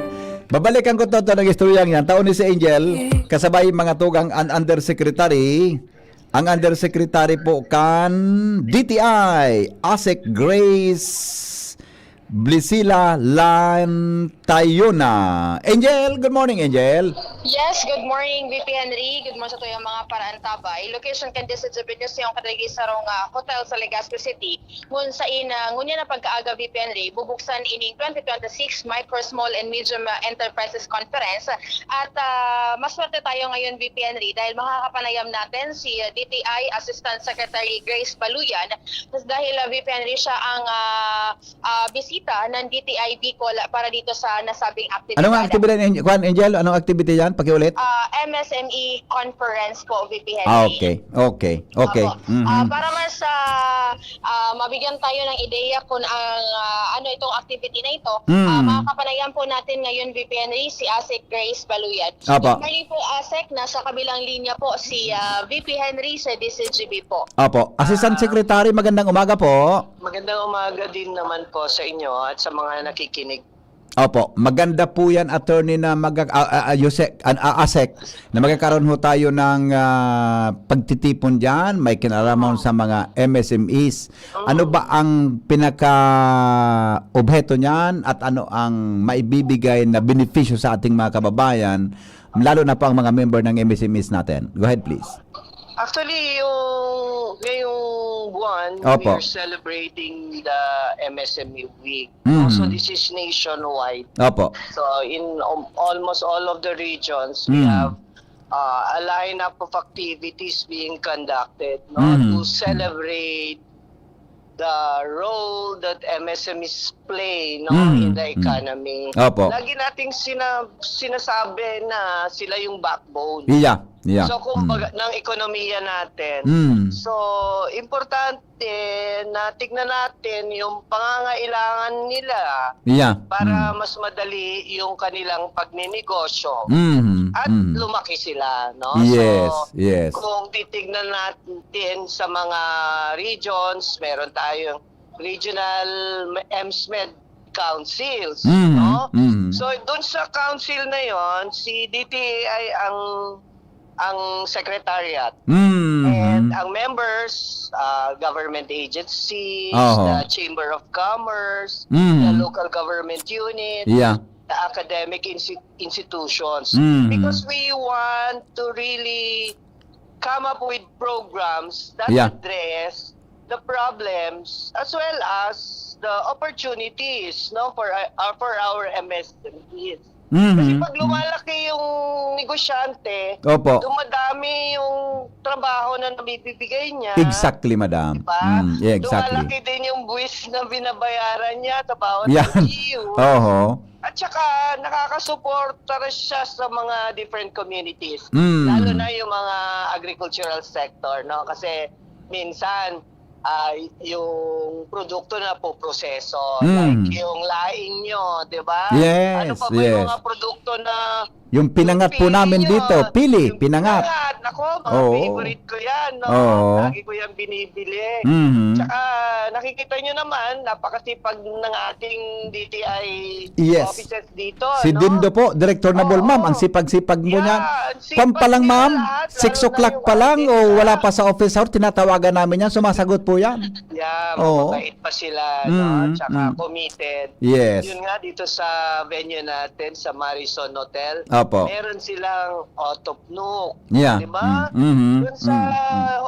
Babalikan ko to, to, nag-istoryang yan. Tao ni si Angel, kasabay mga tugang an undersecretary. Ang undersecretary po kan D T I, Asek Grace Blisila Lanta. Ayun na. Angel, good morning, Angel. Yes, good morning, V P Henry. Good morning sa tuyang mga paraantabay. Location kan D C G B News yung kadagig sarong ah, hotel sa Legazpi City. Ngun sa ina, ngunyan na pagkaaga, V P Henry, bubuksan ining twenty twenty-six Micro, Small and Medium ah, Enterprises Conference. At ah, maswerte tayo ngayon, V P Henry, dahil makakapanayam natin si ah, D T I Assistant Secretary Grace Baluyan. Dahil ah, V P Henry, siya ang ah, ah, bisita ng D T I Bicol para dito sa nasabing aktibidad. Anong aktibidad, Ang- Kuan Angel? Anong activity yan? Pakiulit? Ah, M S M E conference po, V P Henry. Ah, okay. Okay. Okay. Opo. Mhm. Ah, para mas ah, ah, mabigyan tayo ng ideya kung ang ah, ano itong activity na ito, Mm. ah, makakapanayam po natin ngayon, V P Henry, si Asek Grace Baluyan. Opo. Good morning po, Asek. Nasa kabilang linya po si ah, V P Henry sa D C G B po. Opo. Assistant Ah. Secretary, magandang umaga po. Magandang umaga din naman po sa inyo at sa mga nakikinig. Opo, maganda po yan, attorney, na mag ah, ah, ah, Yusek, an, ah, Asek, na magkakaroon ho tayo ng ah, pagtitipon dyan, may kinalaman sa mga M S M Es. Ano ba ang pinaka-obheto niyan at ano ang maibibigay na benepisyo sa ating mga kababayan, lalo na po ang mga member ng M S M Es natin? Go ahead, please. Actually, yung ngayong buwan, Opo. We're celebrating the M S M E Week. Mhm. So this is nationwide. Opo. So in um, almost all of the regions, we Mm. have uh, a lineup of activities being conducted, no, Mhm. to celebrate the role that M S M Es play, no, Mhm. in the economy. Opo. Lagi nating sina- sinasabi na sila yung backbone. Yeah, yeah. So, kumbaga, Mm. ng ekonomiya natin. Mm. So, importante na tignan natin yung pangangailangan nila Yeah. para Mm. mas madali yung kanilang pagninegosyo. Mhm. At Mhm. lumaki sila, no? Yes, So, yes. kung titignan natin sa mga regions, meron tayong regional M S M E D councils, Mhm. no? Mhm. So, doon sa council na yon, si D T I ang ang secretariat. Mhm. And ang members, uh, government agencies, Oho. The Chamber of Commerce, Mhm. The local government unit, Yeah. The academic insti- institutions. Mhm. Because we want to really come up with programs that Yeah. Address the problems as well as the opportunities, no, for uh, for our M S M Es. Kasi Mhm. pag lumalaki yung negosyante, Opo. Dumadami yung trabaho na nabibigay niya. Exactly, madam. Diba? Mm, yeah, exactly. Dumalaki din yung buwis na binabayaran niya sa bawat Yan. L G U. Oho. At saka nakakasuporta rin siya sa mga different communities. Mm. Lalo na yung mga agricultural sector, no? Kasi minsan ah, yung produkto na po proseso, Mm. like yung laing nyo, di ba? Yes, Ano pa ba yung yes. mga produkto na Yung pinangat po pili namin nyo? dito, pili, Yung pinangat. Nako, mga Oo. favorite ko yan, no? Oo. Lagi ko yan binibili. Mhm. Tsaka nakikita nyo naman, napakasipag ng ating D T I Yes. offices dito. Si no? Dindo po, Director Nabol, Oo. ma'am, ang sipag-sipag mo Yeah, niyan. ang sipag Kwan pa lang, nila ma'am, lahat, six lalo na o'clock yung pa lang, ate o nila. Wala pa sa office hour, tinatawagan namin yan, sumasagot po yan. Yeah, Oo. mababait pa sila, Mm, no? Tsaka mm. committed. Yes. Yun nga, dito sa venue natin, sa Marison Hotel, Opo. meron silang Autopnuk. Yeah. Di ba? Mm, mhm, Dun sa mm, mm.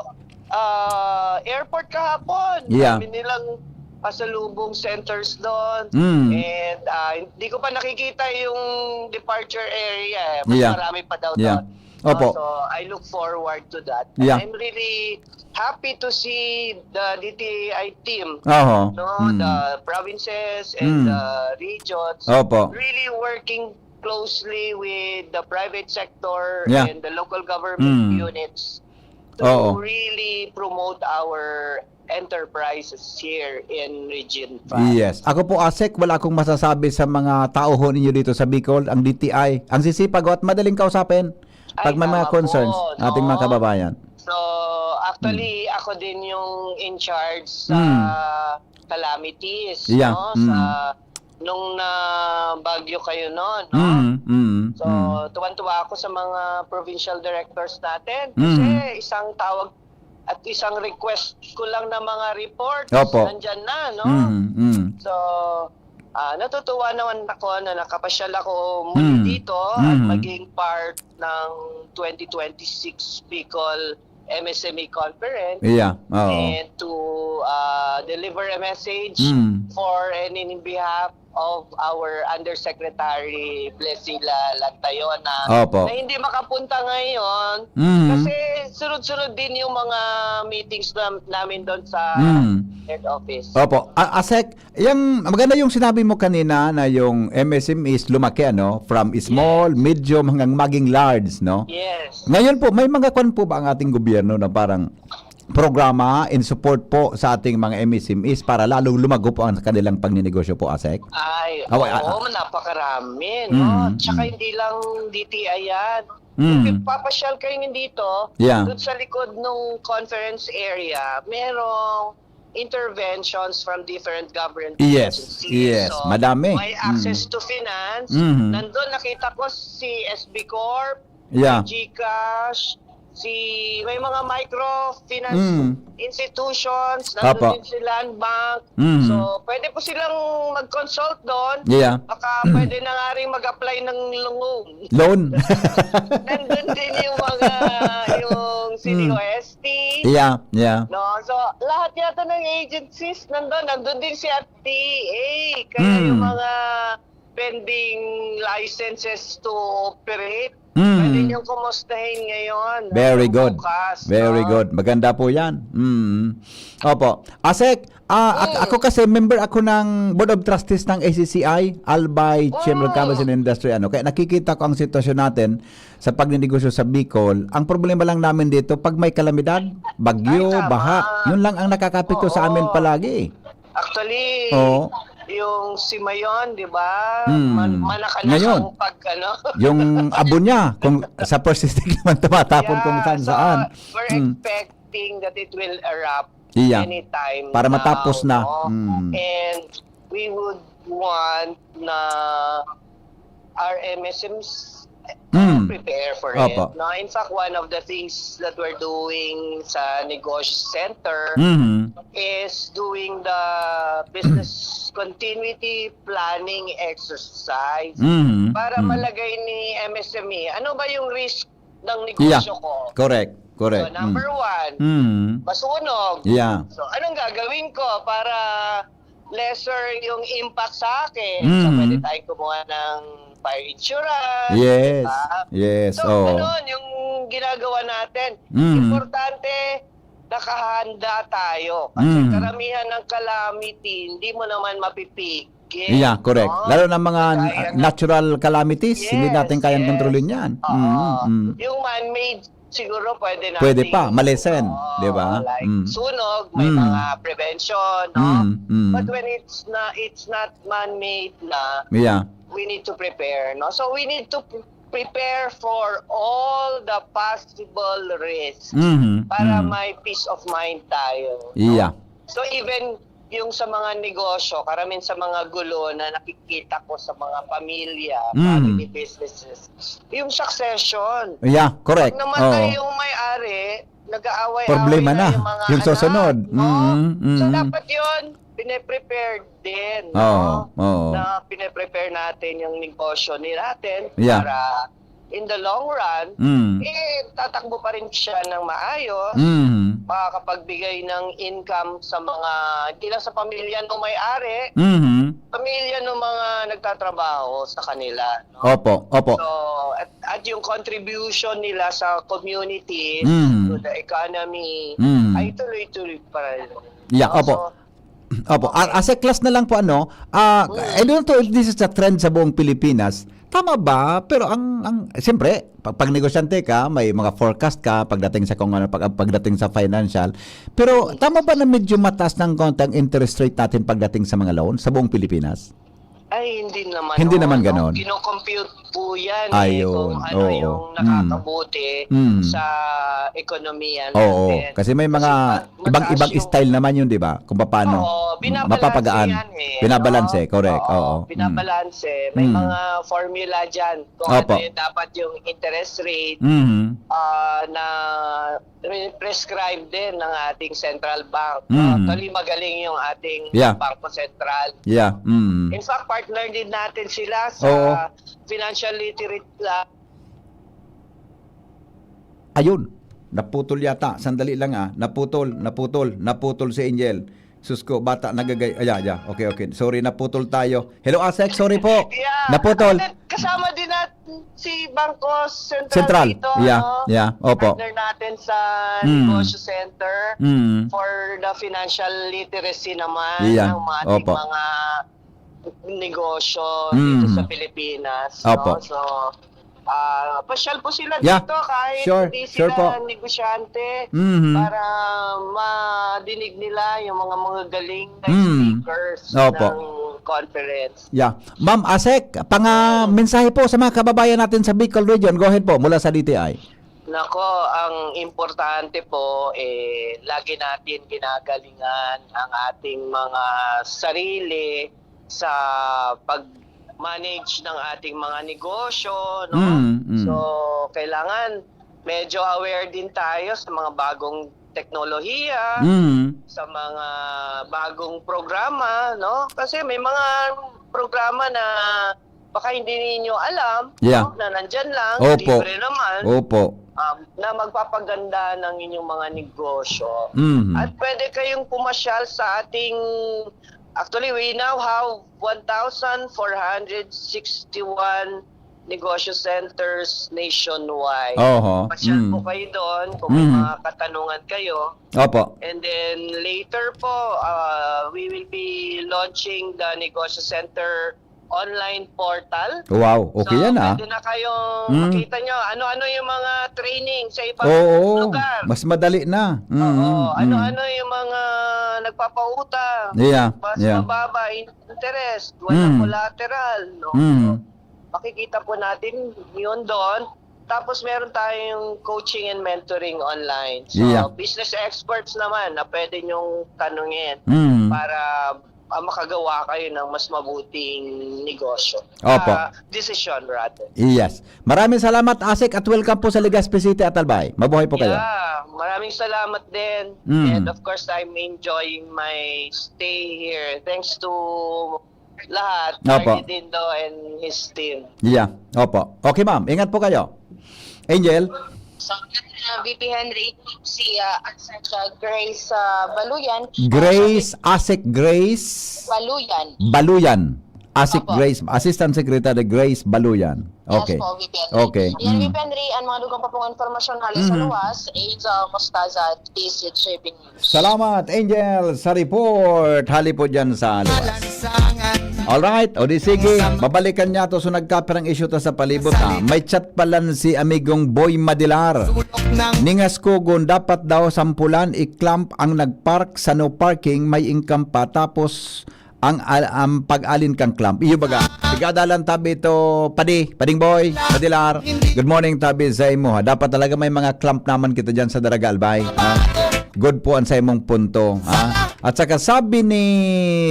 ah, airport kahapon, Yeah. dami nilang pasalubong centers doon. Mm. And ah, hindi ko pa nakikita yung departure area eh. Mas Yeah. marami pa daw Yeah. doon. Opo. So, I look forward to that. And Yeah. I'm really happy to see the D T I team, Oho. no, Mm. the provinces and Mm. the regions Opo. really working closely with the private sector Yeah. and the local government Mm. units to Oo. really promote our enterprises here in Region five. Yes. Ako po, Asek, wala akong masasabi sa mga tao ho ninyo dito sa Bicol, ang D T I. Ang sisipag ho at madaling kausapin pag Ay, may mga tama concerns, po, no? ating mga kababayan. So, actually, ako din yung in charge sa Mm. calamities, Yeah, no? mm. Sa nung na bagyo kayo noon, no? Mm, mm, So, mm. tuwan-tuwa ako sa mga provincial directors natin kasi Mm. isang tawag at isang request ko lang na mga reports, Opo. nandyan na, no? Mm, mm. So, Ah, natutuwa naman ako na nakapasyal ako muli Mm. dito at Mm. maging part ng twenty twenty-six Bicol M S M E Conference Yeah, oo. and to, ah, deliver a message Mm. for and in behalf of our Undersecretary Blesila Lantayona Opo. na hindi makapunta ngayon Mm. kasi sunod-sunod din yung mga meetings na, namin doon sa Mm. head office. Opo. A-, Asek, yang maganda yung sinabi mo kanina na yung M S M Es lumaki, ano, from small, Yes. medium, hanggang maging large, no? Yes. Ngayon po, may mga kwan po ba ang ating gobyerno na parang programa in support po sa ating mga M S M Es para lalong lumago po ang kanilang pagninegosyo po, Asek? Ay, Awa-, oo, a-, a- napakarami, no? Mhm, Tsaka mhm. hindi lang D T I yan. Mhm. Kung papasyal kayo ngayon dito, Yeah. doon sa likod ng conference area, merong interventions from different government Yes, agencies. yes, So, madami. may access Mm. to finance. Mhm. Nandun, nakita ko si S B Corp, Yeah. GCash, si, may mga microfinance Mm. institutions, nandun Apo. din si Land Bank. Mm. So, pwede po silang mag-consult doon. Yeah. Baka Mm. pwede na nga rin mag-apply ng loan. Loan. Nandun din yung mga, yung Mm. C D O S T. Yeah, yeah. No? So, lahat yata ng agencies nandun. Nandun din si R T A. Kaya yung Mm. mga pending licenses to operate, Mm. pwede niyong kumustahin ngayon. Very Hanggang good. bukas, Very no? good. Maganda po yan. Mm. Opo. Asek, ah, ak-, Mm. ako kasi, member ako ng Board of Trustees ng A C C I, Albay Chamber of Commerce and Mm. Industry. Ano. Kaya nakikita ko ang sitwasyon natin sa pagninegosyo sa Bicol. Ang problema lang namin dito, pag may kalamidad, bagyo, Ay, tama. baha, yun lang ang nakakapekto sa amin Oo. palagi. Actually, Oo. yung Simayon, di ba? Mm. Man-, manakan Ngayon, ang pag, ano? yung abo niya, kung sa First District naman tumatapon kung Yeah, saan-saan. so, we're Mm. expecting that it will erupt Iya. anytime Para now, matapos na. no? Mm. And we would want na our M S Ms Mm. prepare for Opo. it. No? In fact, one of the things that we're doing sa Negosyo Center Mhm. is doing the business continuity planning exercise Mhm. para Mm. malagay ni M S M E, ano ba yung risk ng Yeah. negosyo ko? Correct. Correct. So, number Mm. one, Mm. masunog. Yeah. So, anong gagawin ko para lesser yung impact sa akin? So, Mm. pwede tayong kumuha ng fire insurance, Yes. di ba? Yes. So, Oo. ganun yung ginagawa natin. Mm. Importante, nakahanda tayo. Kasi Mm. karamihan ng calamity, hindi mo naman mapipigil, Yeah, correct. no? Lalo na mga Kaya na- natural calamities, hindi Yes, natin kayang yes. kontrolin yan. Oo. Mm, mm. Yung man-made, siguro pwede Pwede nating, pa, malesen, oo, di ba? like, Mm. sunog, may Mm. mga prevention, no? Mm, mm. But when it's na, it's not man-made na, Yeah. we need to prepare, no? So, we need to pre-, prepare for all the possible risks Mhm, para mm. may peace of mind tayo, no? Yeah. So, even yung sa mga negosyo, karamin sa mga gulo na nakikita ko sa mga pamilya, Mm. family businesses, yung succession. Yeah, correct. Pag namatay Oo. yung may-ari, nag-aaway-away Problema na na. yung mga Yung anak, susunod. no? Mm, So, mm. dapat yun, pine-prepare din, Oo, no? oo. Na pine-prepare natin yung negosyo ni natin Yeah. para in the long run, Mm. eh, tatakbo pa rin siya ng maayos, Mm. makakapagbigay ng income sa mga, hindi lang sa pamilya ng may-ari, Mm. pamilya ng mga nagtatrabaho sa kanila, no? Opo, opo. So, at, at yung contribution nila sa community, Mm. to the economy, Mm. ay tuloy-tuloy pa rin. Yeah, No? opo. So, Opo, a-, Okay. as a class na lang po, ano, ah, Mm. I don't know if this is a trend sa buong Pilipinas. Tama ba? Pero ang, ang, siyempre, pag, pag negosyante ka, may mga forecast ka pagdating sa kung ano, pag, pagdating sa financial. Pero Mm. tama ba na medyo mataas ng konti ang interest rate natin pagdating sa mga loan sa buong Pilipinas? Ay, hindi naman, Hindi oh, naman no? ganon. Kino-compute po yan, eh, Ayun, kung ano oo. yung Mm. nakakabuti Mm. sa ekonomiya Oo, natin. kasi may Kasi mga ma-, ibang-ibang mataas yung style naman yun, di ba? Kung paano Oo, binabalanse mapapagaan. yan, eh, Binabalanse, no? correct, Oo, oo. Mm. binabalanse. May Mm. mga formula dyan kung Opo. ano yung dapat yung interest rate, Mhm. ah, na re-, prescribed din ng ating central bank. Mm. Actually, magaling yung ating Yeah. Bangko Sentral. Yeah. Mm. In fact, partner din natin sila sa Oo. financial literacy. Ayun. Naputol yata. Sandali lang ah. Naputol, naputol, naputol si Angel. Sus ko, bata nagagay. Ay, yeah, yeah. Okay, okay. Sorry, naputol tayo. Hello, Asek. Sorry po. Yeah. Naputol. At kasama din natin si Bangko Sentral, Sentral. dito, Yeah, no? yeah. Opo. Partner natin sa Mm. Negosyo Center Mm. for the financial literacy naman Yeah. ng mga ating Opo. mga negosyo Mm. dito sa Pilipinas. Opo. No? So, ah, pasyal po sila Yeah. dito kahit Sure. hindi Sure sila po. negosyante Mhm. para madinig nila yung mga mga galing na Mm. speakers Opo. ng conference. Yeah. Ma'am Asek, pang ah, mensahe po sa mga kababayan natin sa Bicol region. Go ahead po, mula sa D T I. Nako, ang importante po, eh, lagi natin ginagalingan ang ating mga sarili sa pag-manage ng ating mga negosyo, no? Mm, mm. So, kailangan medyo aware din tayo sa mga bagong teknolohiya, Mm. sa mga bagong programa, no? Kasi may mga programa na baka hindi ninyo alam, Yeah. no? Na nandyan lang, Opo. libre naman, Opo. um, na magpapaganda ng inyong mga negosyo. Mhm. At pwede kayong pumasyal sa ating, actually, we now have one thousand four hundred sixty-one negosyo centers nationwide. Oho. Pasyal Mm. po kayo doon kung may Mhm. mga katanungan kayo. Opo. And then later po, uh, we will be launching the Negosyo Center online portal. Wow, okay So, yan ah. Pwede na kayong Mm. makita nyo ano-ano yung mga training sa ibang Oo, lugar. Mas madali na. Mm, Oo, mm. Ano-ano yung mga nagpapautang. Yeah, Mas yeah. Mababa in- interest, walang Mm. collateral. No? Mm. Makikita po natin yun doon. Tapos meron tayong coaching and mentoring online. So, Yeah. Business experts naman na pwede nyong tanungin Mm. para ah, makagawa kayo ng mas mabuting negosyo. Opo. Ah, decision, rather. Yes. Maraming salamat, Asek, at welcome po sa Legazpi City at Albay. Mabuhay po kayo. Yeah, maraming salamat din. Mm. And of course, I'm enjoying my stay here. Thanks to lahat, Opo. Arnie Dindo and his team. Yeah. Opo. Okay, ma'am. Ingat po kayo. Angel? So, uh, V P Henry, si uh, Asek uh, Grace uh, Baluyan. Grace, Asek Grace Baluyan. Baluyan. Asek Opo. Grace, Assistant Secretary Grace Baluyan. Okay. Yes po, V P Henry. Okay. Yan, Mm. V P Henry, ang mga dugang pa pong impormasyon hali sa Mhm. luwas, is uh, Mostaza, D C J B News. Salamat, Angel, sa report. Hali po dyan sa luwas. Alright, o di sige, babalikan niya to. So nagkapirang issue ta sa palibot ha. May chat pala si amigong Boy Madilar. Ningas Kugon, dapat daw sampulan, i-clamp ang nagpark sa no parking, may income pa. Tapos, ang, al- ang pag-alin kang clamp. Iyo baga, igadalan tabi ito, padi, pading Boy, Madilar. Good morning, tabi sa imo ha. Dapat talaga may mga clamp naman kita dyan sa Daraga Albay. Ha? Good po ang sa imong punto. Ha? At saka sabi ni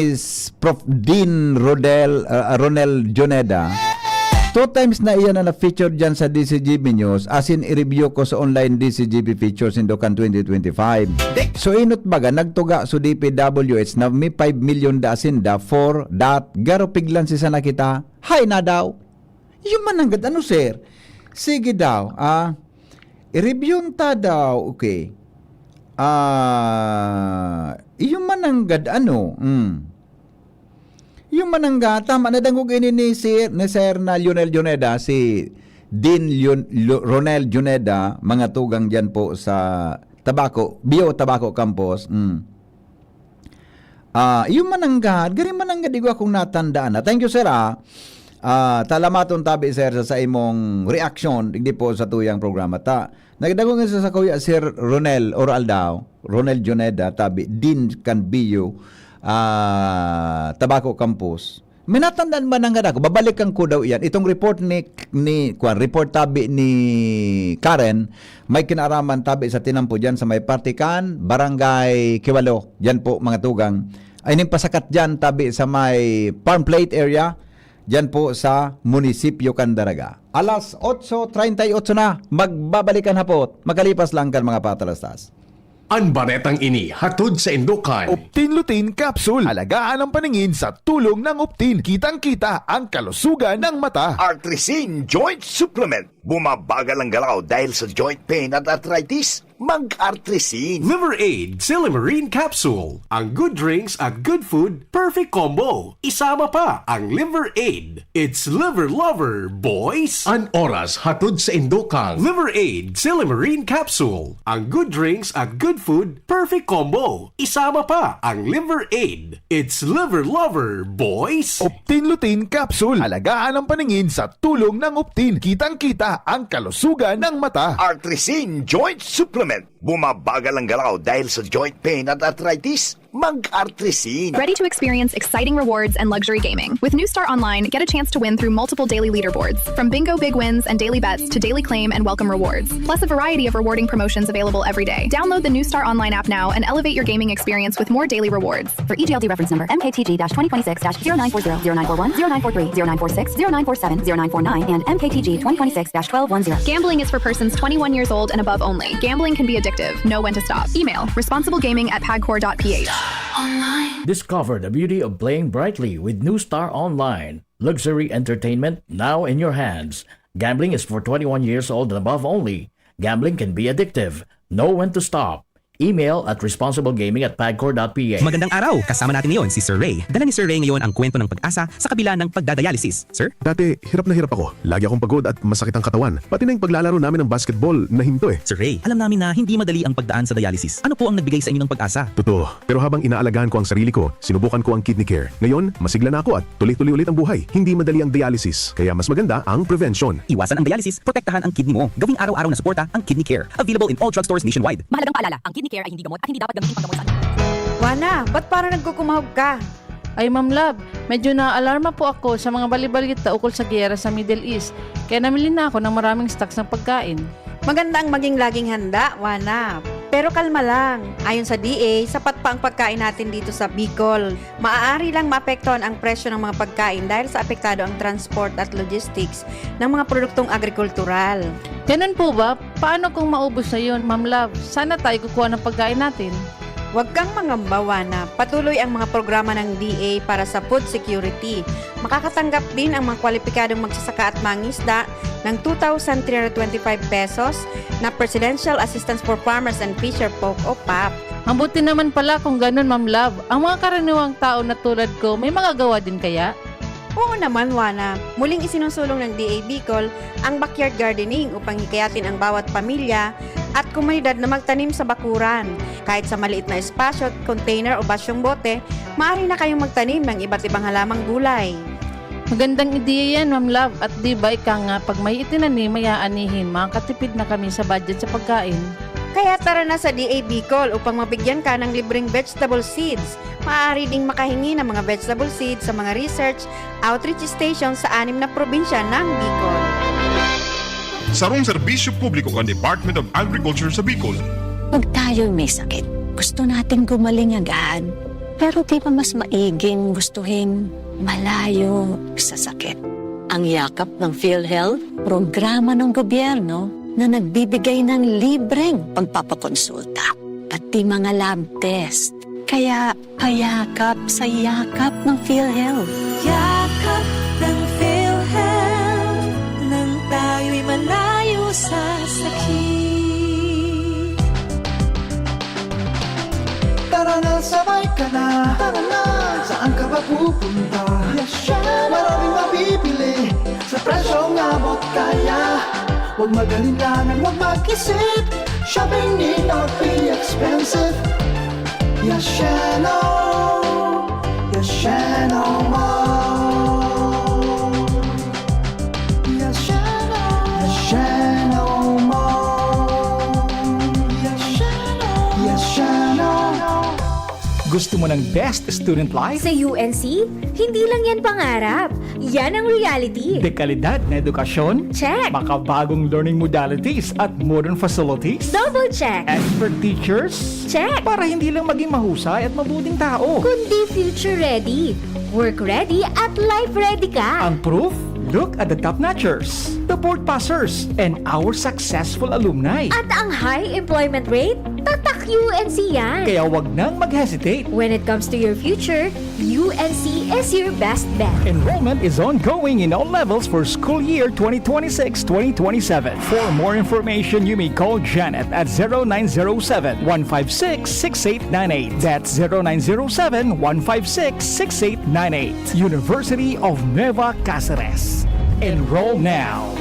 s- Prof Dean Rodel, uh, Ronel Juneda, two times na iyan na na-feature dyan sa D C G B News, as in i-review ko sa online D C G B features in Dukan twenty twenty-five. So inot baga, nagtuga so D P W H na may five million da asinda for that. Garo piglan si sana kita. Hay na daw. Yung mananggad, ano sir? Sige daw, ah, i-review ta daw, okay. Ah, yung mananggad, ano? Hmm. Yung manangga, tama, nadangog ini ni, si, ni Sir na Lionel Juneda, si Dean Leon, Lo- Ronel Juneda, mga tugang dyan po sa Tabaco, Bio Tabaco Campus. Mm. Ah, yung mananggad, gari mananggad, igo akong natandaan na. Thank you, sir, ah. Ah, talamaton tabi, sir, sa, sa imong reaksyon, digdi po sa tuyang programa. Ta, nagdangog nga sa, sa Kuya Sir Ronel Oral daw, Ronel Juneda, tabi, Dean kan Bio, ah, Tabaco Campus. May natandaan ba nang ako? Babalikan ko daw iyan. Itong report ni, ni, kwan, report tabi ni Karen, may kinaaraman tabi sa tinampo dyan sa may parte kan Barangay Kiwalo. Dyan po, mga tugang. Ay, ning pasakat dyan tabi sa may Farm Plate area. Dyan po sa munisipyo kan Daraga. Alas otso treinta y ocho na, magbabalikan hapot. Magkalipas lang kan mga patalastas. An baretang ini hatod saindo kan Optin Lutein Capsule. Alagaan ang paningin sa tulong ng Optin. Kitang-kita ang kalusugan ng mata. Artrisin Joint Supplement. Bumabagal ang galaw dahil sa joint pain at arthritis? Mag-Artrisin. Liver Aid, Silimarin Capsule. Ang good drinks at good food, perfect combo. Isama pa ang Liver Aid. It's Liver Lover, boys! An oras hatod saindo kan Liver Aid, Silimarin Capsule. Ang good drinks at good food, perfect combo. Isama pa ang Liver Aid. It's Liver Lover, boys! Optin Lutein Capsule. Alagaan ang paningin sa tulong ng Optin. Kitang-kita ang kalusugan ng mata. Artrisin Joint Supplement. Bumabagal ang galaw dahil sa joint pain at arthritis? Mag-Artrisin. Ready to experience exciting rewards and luxury gaming? With New Star Online, get a chance to win through multiple daily leaderboards, from bingo big wins and daily bets to daily claim and welcome rewards, plus a variety of rewarding promotions available every day. Download the New Star Online app now and elevate your gaming experience with more daily rewards. For E G L D reference number, M K T G twenty twenty-six dash zero nine four zero, zero nine four one, zero nine four three, zero nine four six, zero nine four seven, zero nine four nine, and M K T G twenty twenty-six dash twelve one zero. Gambling is for persons twenty-one years old and above only. Gambling can be addictive. Know when to stop. Email responsiblegaming at pagcor.ph. Discover the beauty of playing brightly with New Star Online. Luxury entertainment now in your hands. Gambling is for twenty-one years old and above only. Gambling can be addictive. Know when to stop. Email at responsiblegaming at pagcor.ph. Magandang araw! Kasama natin ngayon si Sir Ray. Dala ni Sir Ray ngayon ang kwento ng pag-asa sa kabila ng pagdadialysis. Sir? Dati, hirap na hirap ako. Lagi akong pagod at masakit ang katawan. Pati na yung paglalaro namin ng basketball, nahinto eh. Sir Ray, alam namin na hindi madali ang pagdaan sa dialysis. Ano po ang nagbigay sa inyo ng pag-asa? Totoo. Pero habang inaalagaan ko ang sarili ko, sinubukan ko ang Kidney Care. Ngayon, masigla na ako at tuloy-tuloy ulit ang buhay. Hindi madali ang dialysis, kaya mas maganda ang prevention. Iwasan ang dialysis, protektahan ang kidney mo. Gawing araw-araw na suporta ang Kidney Care. Available in all drugstores nationwide. Mahalagang paalala, ang Kidney Care ay hindi gamot at hindi dapat gamitin panggamot sa anuman. Wana, ba't parang nagkukumahog ka? Ay, Ma'am Love, medyo naaalarma po ako sa mga balibalita ukol sa giyera sa Middle East. Kaya namili na ako ng maraming stocks ng pagkain. Maganda ang maging laging handa, Wana. Pero kalma lang. Ayon sa D A, sapat pa ang pagkain natin dito sa Bicol. Maaari lang maapektuhan ang presyo ng mga pagkain dahil sa apektado ang transport at logistics ng mga produktong agrikultural. Ganun po ba? Paano kung maubos na yun, Ma'am Love? Saan na tayo kukuha ng pagkain natin? Huwag kang mangamba, Wana. Patuloy ang mga programa ng D A para sa food security. Makakatanggap din ang mga kwalipikadong magsasaka at mangisda ng two thousand three hundred twenty-five pesos na Presidential Assistance for Farmers and Fisher Folk o pap. Mabuti naman pala kung ganun, Ma'am Love. Ang mga karaniwang tao na tulad ko, may magagawa din kaya? Oo naman, Wana. Muling isinusulong ng D A Bicol ang backyard gardening upang hikayatin ang bawat pamilya at komunidad na magtanim sa bakuran. Kahit sa maliit na espasyo, container o basyong bote, maaari na kayong magtanim ng iba't ibang halamang gulay. Magandang ideya yan, Ma'am Love. At di ba ika nga, pag may itinanim, may aanihin, makakatipid na kami sa budget sa pagkain. Kaya tara na sa D A Bicol upang mabigyan ka ng libreng vegetable seeds. Maaari ding makahingi ng mga vegetable seeds sa mga research outreach station sa anim na probinsya ng Bicol. Sarong serbisyo publiko kan Department of Agriculture sa Bicol. Pag tayo'y may sakit, gusto natin gumaling agad. Pero di ba mas maiging gustuhin malayo sa sakit? Ang Yakap ng PhilHealth, programa ng gobyerno na nagbibigay ng libreng pagpapakonsulta, pati mga lab test. Kaya payakap sa yakap ng PhilHealth. Yakap ng PhilHealth, nang tayo'y malayo sa sakit. Tara na, sabay ka na. Tara na, saan ka ba pupunta? Maraming mabibili sa presyong abot kaya. Huwag mag-alinlangan, huwag mag-isip. Shopping need not be expensive. Yasheno, Yasheno Mall. Yasheno, Yasheno Mall. Yasheno, Yasheno. Gusto mo ng best student life? Sa U N C, hindi lang yan pangarap. Yan ang reality. Dekalidad na edukasyon? Check. Makabagong learning modalities at modern facilities? Double check. Expert teachers? Check. Para hindi lang maging mahusay at mabuting tao. Kundi future ready. Work ready at life ready ka. Ang proof? Look at the top notchers, the board passers, and our successful alumni. At ang high employment rate? Tatak U N C yan! Kaya wag nang mag-hesitate. When it comes to your future, U N C is your best bet. Enrollment is ongoing in all levels for school year twenty twenty-six twenty twenty-seven. For more information, you may call Janet at zero nine zero seven, one five six, six eight nine eight. That's zero nine zero seven, one five six, six eight nine eight. University of Nueva Caceres. Enroll now.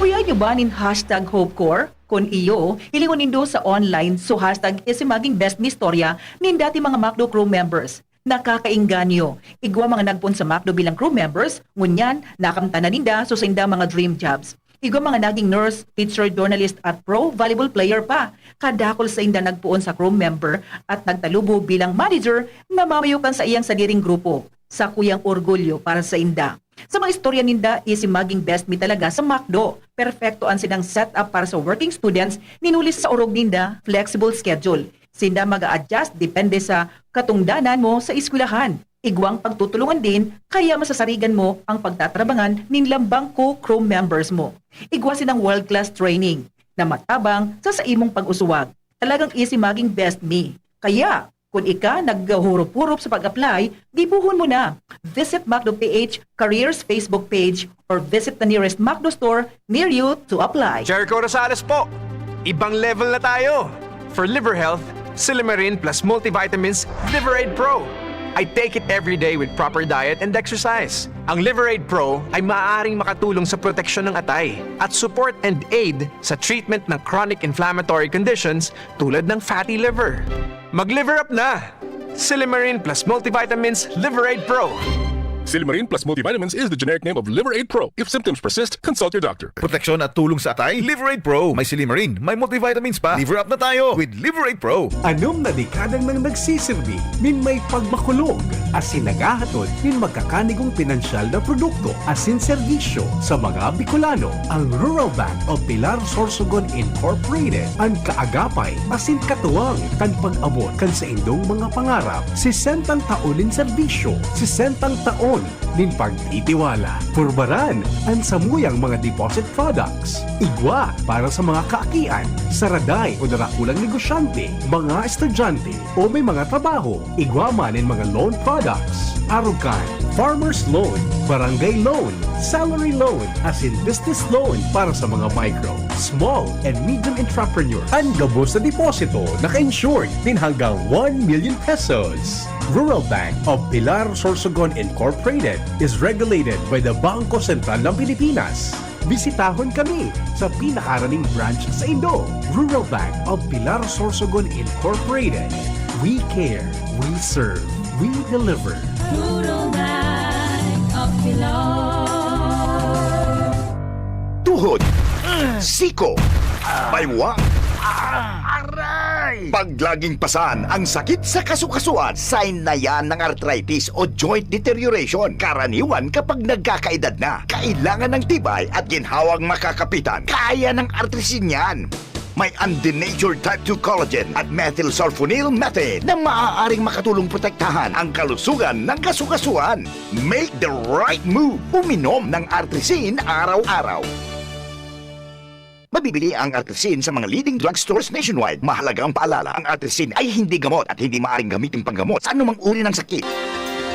Kuyog nyo ba nin hashtag HopeCorps? Kun iyo, hilingon nindo sa online so hashtag is maging best ni istorya nin dati mga McDo crew members. Nakakaengganyo! Igwa mga nagpoon sa McDo bilang crew members, ngunyan, nakamtan na ninda so saindang mga dream jobs. Igwa mga naging nurse, teacher, journalist at pro volleyball player pa. Kadakul sainda nagpoon sa crew member at nagtalubo bilang manager na mamayo kan saiyang sadiring grupo. Sakuyang orgulyo para sainda. Sa mga istorya ninda, easy maging best me talaga sa McDo. Perpekto an sinang setup para sa working students, nin huli sa orog ninda, flexible schedule. Sinda mag-a-adjust depende sa katungdanan mo sa eskwelahan. Igwang pagtutulungan din, kaya masasarigan mo ang pagtatrabangan nin lambang co-crew members mo. Igwa sinang world-class training na matabang sa saimong pag-usuwag. Talagang easy maging best me. Kaya, kun ika naghuhurup-hurup sa pag-apply, gibohon mo na. Visit McDo P H Careers Facebook page or visit the nearest McDo store near you to apply. Jericho Rosales po! Ibang level na tayo! For liver health, Silymarin plus multivitamins Liver Aid Pro. I take it every day with proper diet and exercise. Ang Liver Aid Pro ay maaaring makatulong sa proteksyon ng atay at support and aid sa treatment ng chronic inflammatory conditions tulad ng fatty liver. Mag-liver up na! Silymarin plus multivitamins Liver Aid Pro. Silymarin plus multivitamins is the generic name of Liver Aid Pro. If symptoms persist, consult your doctor. Proteksyon at tulong sa atay, Liver Aid Pro. May silymarin, may multivitamins pa. Liver up na tayo with Liver Aid Pro. Anom na dekada nang nagsisirbi nin may pagmakulog asin naghahatod nin magkakanigong pinansyal na produkto asin serbisyo sa mga Bicolano. Ang Rural Bank of Pilar Sorsogon Incorporated, an kaagapay asin katuwang kan pag-abot kan saindong mga pangarap. Sesentang taon nin serbisyo, sesentang taon nin pagtitiwala. Purbaran an samuyang mga deposit products. Igwa para sa mga kaakian, saraday o darakulang negosyante, mga estudyante o may mga trabaho. Igwa man nin mga loan products. Arog kan Farmers Loan, Barangay Loan, Salary Loan, asin Business Loan para sa mga micro, small, and medium entrepreneurs. An gabos na deposito naka-insured nin hanggang one million pesos. Rural Bank of Pilar Sorsogon Incorporated is regulated by the Bangko Sentral ng Pilipinas. Bisitahon kami sa pinakaraning branch saindo. Rural Bank of Pilar Sorsogon Incorporated. We care, we serve, we deliver. Rural Bank of Pilar. Tuhod, siko, baywang, aray! Paglaging pasan ang sakit sa kasukasuan, sign na yan ng arthritis o joint deterioration. Karaniwan kapag nagkakaedad na, kailangan ng tibay at ginhawang makakapitan. Kaya ng Artrisin yan. May undenatured type two collagen at methylsulfonyl methane na maaaring makatulong protektahan ang kalusugan ng kasukasuan. Make the right move. Uminom ng Artrisin araw-araw. Mabibili ang Artrisin sa mga leading drugstores nationwide. Mahalagang paalala, ang Artrisin ay hindi gamot at hindi maaaring gamitin panggamot sa anumang uri ng sakit.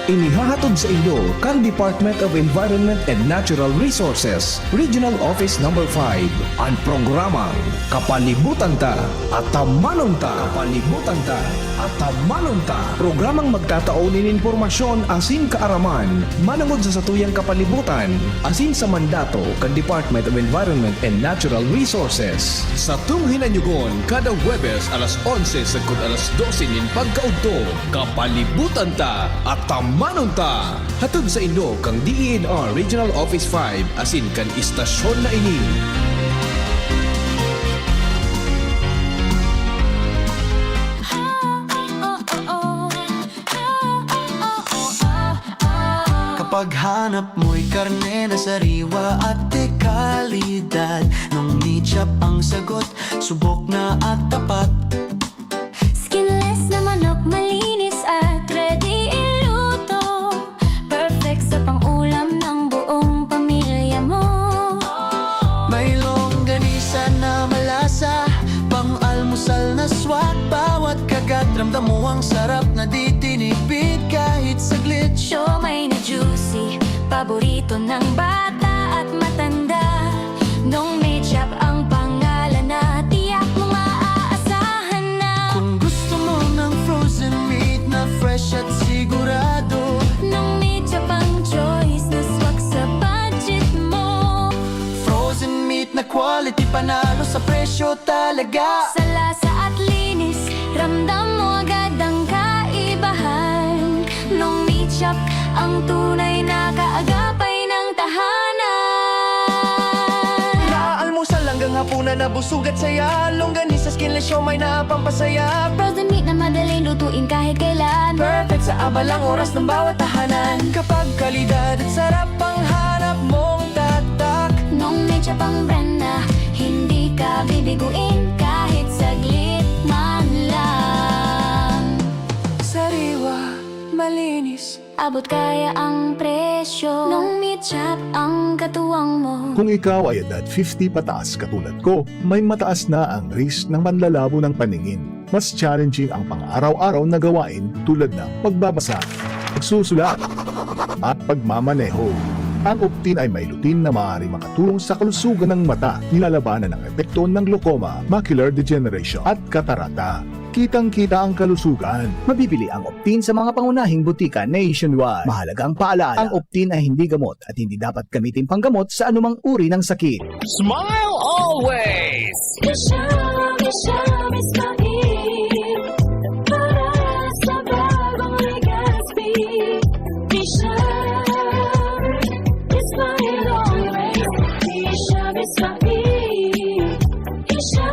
Inihahatod sa inyo kan Department of Environment and Natural Resources, Regional Office Number five, an programang Kapalibutan Ta, Atamanon Ta. Kapalibutan Ta, Atamanon Ta. Programang magtatao nin impormasyon asin kaaraman manongod sa satuyang kapalibutan asin sa mandato kan Department of Environment and Natural Resources. Satong hinanyugon kada Huwebes alas onse sagkod alas dose nin pagkaudto. Kapalibutan Ta, Atamanon Ta! Hatod saindo kan D E N R Regional Office five asin kan istasyon na ini. Kapag hanap mo'y karne na sariwa at de kalidad, Nong Meat Shop ang sagot, subok na at tapat. Skinless na manok, malinis at ready iluto. Perfect sa pang-ulam ng buong pamilya mo. May longganisa na Sal na swak, bawat kagat ramdam mo ang sarap na di tinipid kahit saglit. Siomai na juicy, paborito ng bata at matanda. Nong Meat Shop ang pangalan na tiyak mong maaasahan na. Kung gusto mo ng frozen meat na fresh at sigurado, Nong Meat Shop ang choice na swak sa budget mo. Frozen meat na quality, panalo sa presyo talaga. Sa lasa at linis, ramdam mo agad ang kaibahan. Nong Meat Shop ang tunay na kaagapay ng tahanan. Mula almusal hanggang hapunan na busog at saya. Longganisa, skinless siomai na pampasaya. Frozen meat na madaling lutuin kahit kailan. Perfect sa abalang oras ng bawat tahanan. Kapag kalidad at sarap ang hanap mong tatak. Nong Meat Shop ang brand na hindi ka bibiguin kahit saglit man lang. Sariwa, malinis. Abot kaya ang presyo. Nong Meat Shop ang katuwang mo. Kung ikaw ay edad fifty pataas katulad ko, may mataas na ang risk ng panlalabo ng paningin. Mas challenging ang pang-araw-araw na gawain tulad ng pagbabasa, pagsusulat, at pagmamaneho. Ang Optin ay may lutein na maaari makatulong sa kalusugan ng mata, nilalabanan ang epekto ng glaucoma, macular degeneration, at katarata. Kitang-kita ang kalusugan. Mabibili ang Optin sa mga pangunahing butika nationwide. Mahalagang paalala, ang Optin ay hindi gamot at hindi dapat gamitin panggamot sa anumang uri ng sakit. Smile always! Isha, Isha, Miss Mahim. Para sa bagong Legazpi. Isha, Miss Mahim always. Isha, Miss Mahim. Isha,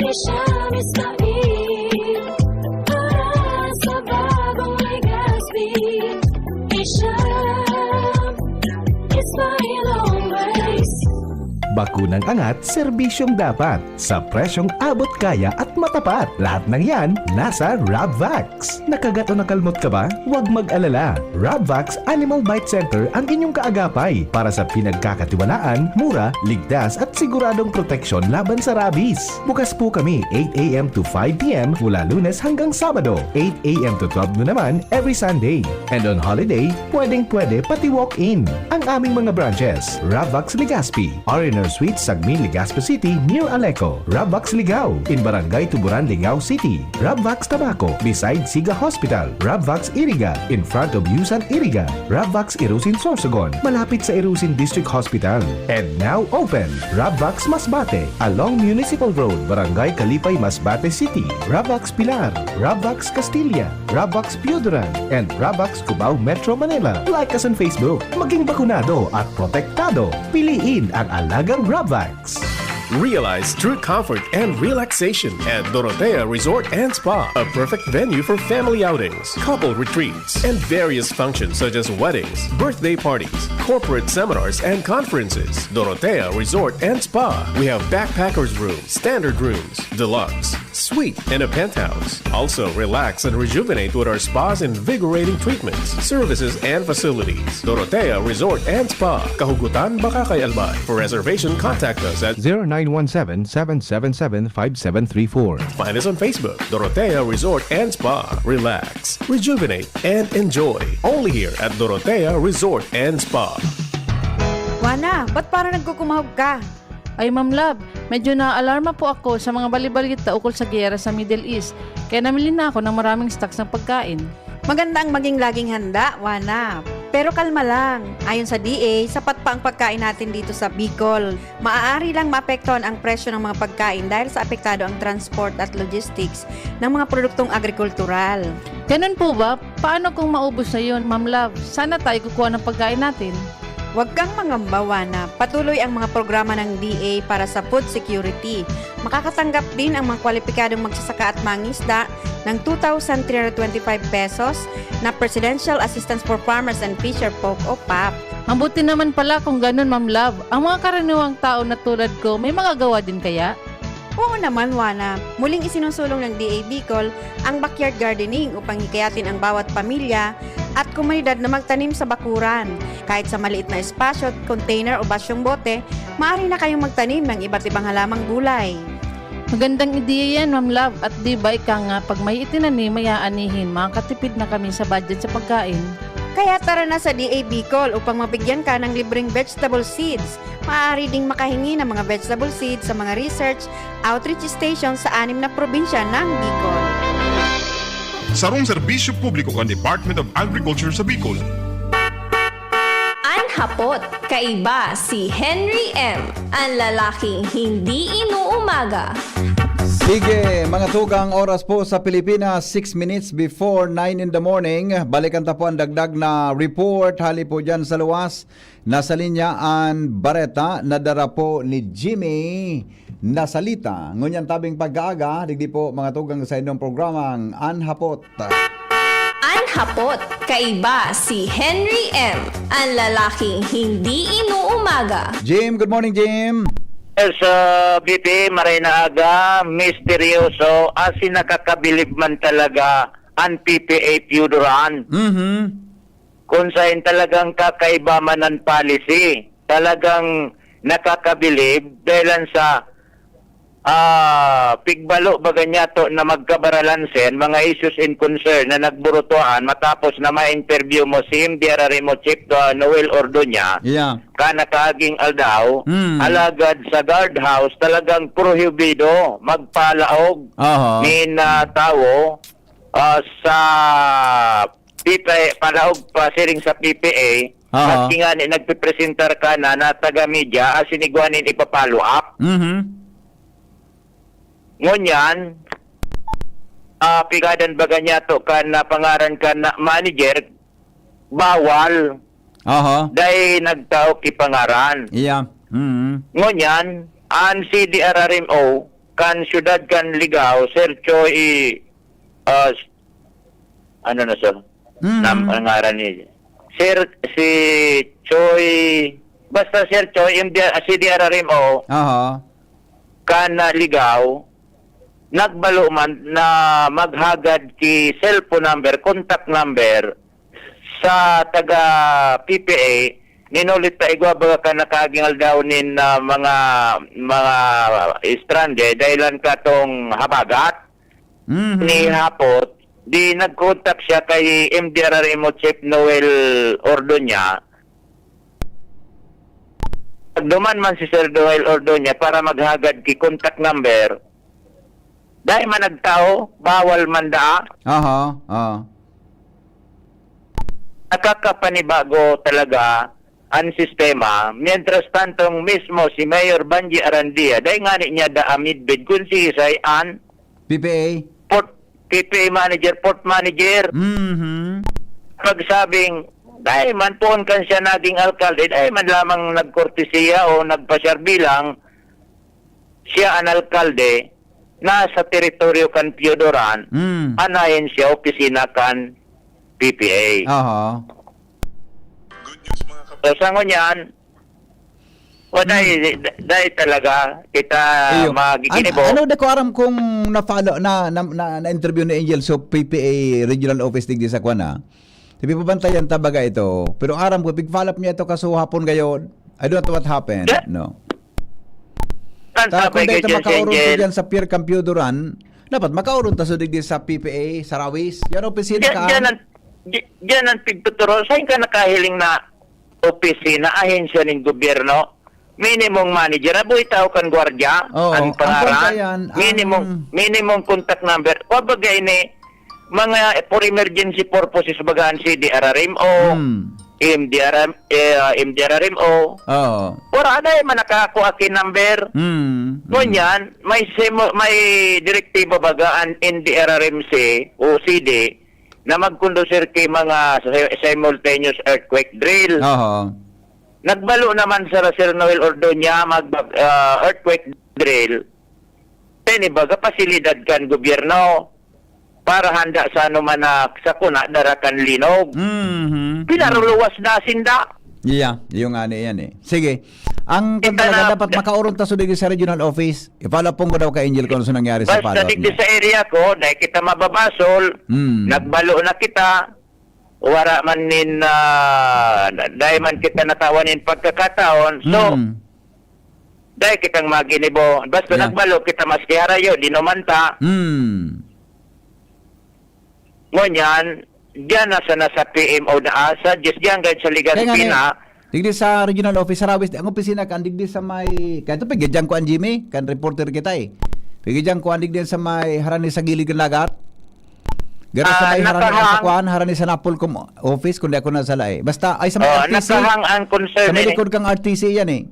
Isha, Miss Mahim. Para sa bagong Legazpi. Isha, Isha, Miss Mahim always. Bakunang angat, serbisyong dapat, sa presyong abot kaya at matapat. Lahat ng yan, nasa Rabvax. Nakagat o nakalmot ka ba? Huwag mag-alala. Rabvax Animal Bite Center ang inyong kaagapay para sa pinagkakatiwalaan, mura, ligtas at siguradong proteksyon laban sa rabies. Bukas po kami eight a.m. to five p.m. mula Lunes hanggang Sabado, eight a.m. to twelve noon naman every Sunday. And on holiday, pwedeng-pwede pati walk-in. Ang aming mga branches, Rabvax Legazpi, R and R Suite, Sagmin, Legazpi City, near Aleco. Rabvax Ligao, in Barangay Tuburan, Ligao City. Rabvax Tabaco, beside Siga Hospital. Rabvax Iriga, in front of Yusan Iriga. Rabvax Irusin, Sorsogon, malapit sa Irusin District Hospital. And now open, Rabvax Masbate, along Municipal Road, Barangay Kalipay, Masbate City. Rabvax Pilar, Rabvax Castilla, Rabvax Pioduran, and Rabvax Cubao, Metro Manila. Like us on Facebook. Maging bakunado at protektado. Piliin ang alagang Rabvax. Realize true comfort and relaxation at Dorotea Resort and Spa, a perfect venue for family outings, couple retreats, and various functions such as weddings, birthday parties, corporate seminars, and conferences. Dorotea Resort and Spa. We have backpackers room, standard rooms, deluxe, suite, and a penthouse. Also, relax and rejuvenate with our spa's invigorating treatments, services, and facilities. Dorotea Resort and Spa, Kahugutan, Bacacay, Albay. For reservation, contact us at zero nine one seven, seven seven seven, five seven three four. Find us on Facebook, Dorotea Resort and Spa. Relax, rejuvenate, and enjoy. Only here at Dorotea Resort and Spa. Wana, ba't parang nagkukumahog ka? Ay, Ma'am Love, medyo naaalarma po ako sa mga balibalita ukol sa giyera sa Middle East, kaya namili na ako ng maraming stocks ng pagkain. Maganda ang maging laging handa, Wana. Pero kalma lang. Ayon sa D A, sapat pa ang pagkain natin dito sa Bicol. Maaari lang maapektuhan ang presyo ng mga pagkain dahil sa apektado ang transport at logistics ng mga produktong agrikultural. Ganun po ba? Paano kung maubos na yun, Ma'am Love? Saan na tayo kukuha ng pagkain natin? Huwag kang mangamba, Wana. Patuloy ang mga programa ng D A para sa food security. Makakatanggap din ang mga kwalipikadong magsasaka at mangisda ng two thousand three hundred twenty-five pesos na Presidential Assistance for Farmers and Fisherfolk o pap. Mabuti naman pala kung ganun, Ma'am Love. Ang mga karaniwang tao na tulad ko, may magagawa din kaya? Oo naman, Wana. Muling isinusulong ng D A Bicol ang backyard gardening upang hikayatin ang bawat pamilya at komunidad na magtanim sa bakuran. Kahit sa maliit na espasyo, container o basyong bote, maaari na kayong magtanim ng iba't ibang halamang gulay. Magandang ideya yan, Ma'am Love. At di ba ika nga, pag may itinanim, may aanihin, makakatipid na kami sa budget sa pagkain. Kaya tara na sa D A Bicol upang mabigyan ka ng libreng vegetable seeds. Maaari ding makahingi ng mga vegetable seeds sa mga research outreach station sa anim na probinsya ng Bicol. Sarong serbisyo publiko kan Department of Agriculture sa Bicol. An hapot, kaiba si Henry M, an lalaking hindi inuumaga. Sige, mga tugang, oras po sa Pilipinas, six minutes before nine in the morning. Balikan ta po ang dagdag na report hali po dyan sa luwas. Nasa linya an bareta na dara po ni Jimmy Nasalita. Ngunyan tabing pagkaaga, digdi po mga tugang sa inyong programang An Hapot. An hapot, kaiba si Henry M, an lalaking hindi inuumaga. Jim, good morning, Jim. Yes, uh, B P, maray na aga, misteryoso, asin nakakabilib man talaga an P P A Piyudoran. Mhm. Kung saan talagang kakaiba man ang policy, talagang nakakabilib dahil sa ah, pigbalo baga niyato na magkabaralanse an mga issues in concern na nagburutuan matapos na ma-interview mo si M D R R M O Chief, ah, Noel Ordoña, Yeah. kanakaaging aldaw, Mm. alagad sa guardhouse talagang prohibido magpalaog Aha. nin, ah, tawo, ah, sa P P A, palaog pa siring sa P P A, Aha. maski nga ni nagpipresentar ka na, na taga-media, asin igwa nin ipa-follow up. Mhm. Ngunyan, ah, pigadan baga niyato kan na pangaran kan na manager, bawal. Aha. Dai nagtao ki pangaran. Yeah. Mhm. Ngunyan, an C D R R M O, kan siyudad kan Ligao, Sir Choi, ah, ano na, sir? Mhm. Nam-, ang ngaran ni Sir, si Choi, basta Sir Choi, M D R, C D R R M O, Aha. kan, ah, Ligao, nagbalo man na maghagad ki cellphone number, contact number sa taga P P A, nin huli ta igwa baga kanakaaging aldaw nin, ah, mga, mga stranded, dahilan katong habagat Mhm. ni hapot, di nag-contact siya kay M D R R M O Chief Noel Ordoña. Nagduman man si Sir Noel Ordoña para maghagad ki contact number. Dai man nagtao, bawal man daa. Aha. Ah. Nakakapanibago talaga ang sistema. Mientras tantong mismo si Mayor Banji Arandia, dai ngani niya daa midbid kun siisay an P P A. port, P P A manager, port manager. Mhm. Pagsabing, dai man poon kan siya naging alkalde, dai man lamang nagkortesiya o nagpasyar bilang siya an alkalde na sa teritoryo kan Piodoran, Mm. anayon siya opisina kan P P A. Aha. So, sa ngunyan, wa, dai, dai talaga kita Iyo. magiginibo. An-, ano, di ko aram kung na-follow, na, na, na, na-interview ni Angel sa P P A Regional Office digdi sa Kuan, ah. Sabi, pabantayan ta baga ito. Pero aram ko, pig-follow up niya ito kaso hapon gayon. I don't know what happened. Yeah. No. Kan Ta, sabi kung kay dito Jose makaurong Angel, dyan sa Pier Computeran, dapat makaurong ta so digdi sa P P A, sa Rawis. Yan opisina Diyan, ka. diyan ang, di- diyan ang pigtuturo. Saan ka nakahiling na opisina, ahensya ng gobyerno? Minimum manager, aboy tao kan gwardiya, Oo, ang ang pangaran, pagkayan, ang minimum, minimum contact number. Kumbaga ini, mga for emergency purposes, baga ang C D R R M O, Hmm. M D R M, eh, ah, M D R R M O. Oo. Wala na yung manakako akin number. Hmm. Ngunyan, may simo-, may direktiba baga ang N D R R M C o C D na magkondusir kay mga si-, simultaneous earthquake drill. Oho. Nagbalo naman sa Sir Noel Ordoña mag ah, earthquake drill. Tinibaga pasilidad kan gobyerno para handa sa anuman na sakuna dara kan linog. Mhm. Pinaruluwas na sinda. Yeah, yung ani yan eh. Sige. Ang kung Kita talaga na- dapat makaurong ta sa digdi sa regional office, i-follow up ko daw kay Angel kung ano nangyari sa Basta follow up digdi niya. Sa area ko, dahil kita mababasol, Mm. nagbalo na kita, wara man nin, ah, dahil man kita natawan nin pagkakataon. So, Mm. Dai kitang maginibo. Basta Yeah. nagbalo kita maski harayo, di naman ta. Hmm. Ngunyan, diyan na sana sa P M O na asa, Diyos diyan, kahit sa Ligas Kaya nga Pina. ni, digdi sa regional office, Sarawis, ang opisina kan digdi sa may, kaya ito, pigidyan ko ang Jimmy, kan reporter kita eh. Pigidyan ko ang digdi sa may harani sa gilid ng dagat. Garo sa Ah, may harani nakahang- sa kuan, harani sa Napolcom office, kundi ako nasala eh. Basta, ay sa may Oh, R T C. nakahang ang concern Sa may eh. likod kang R T C yan eh.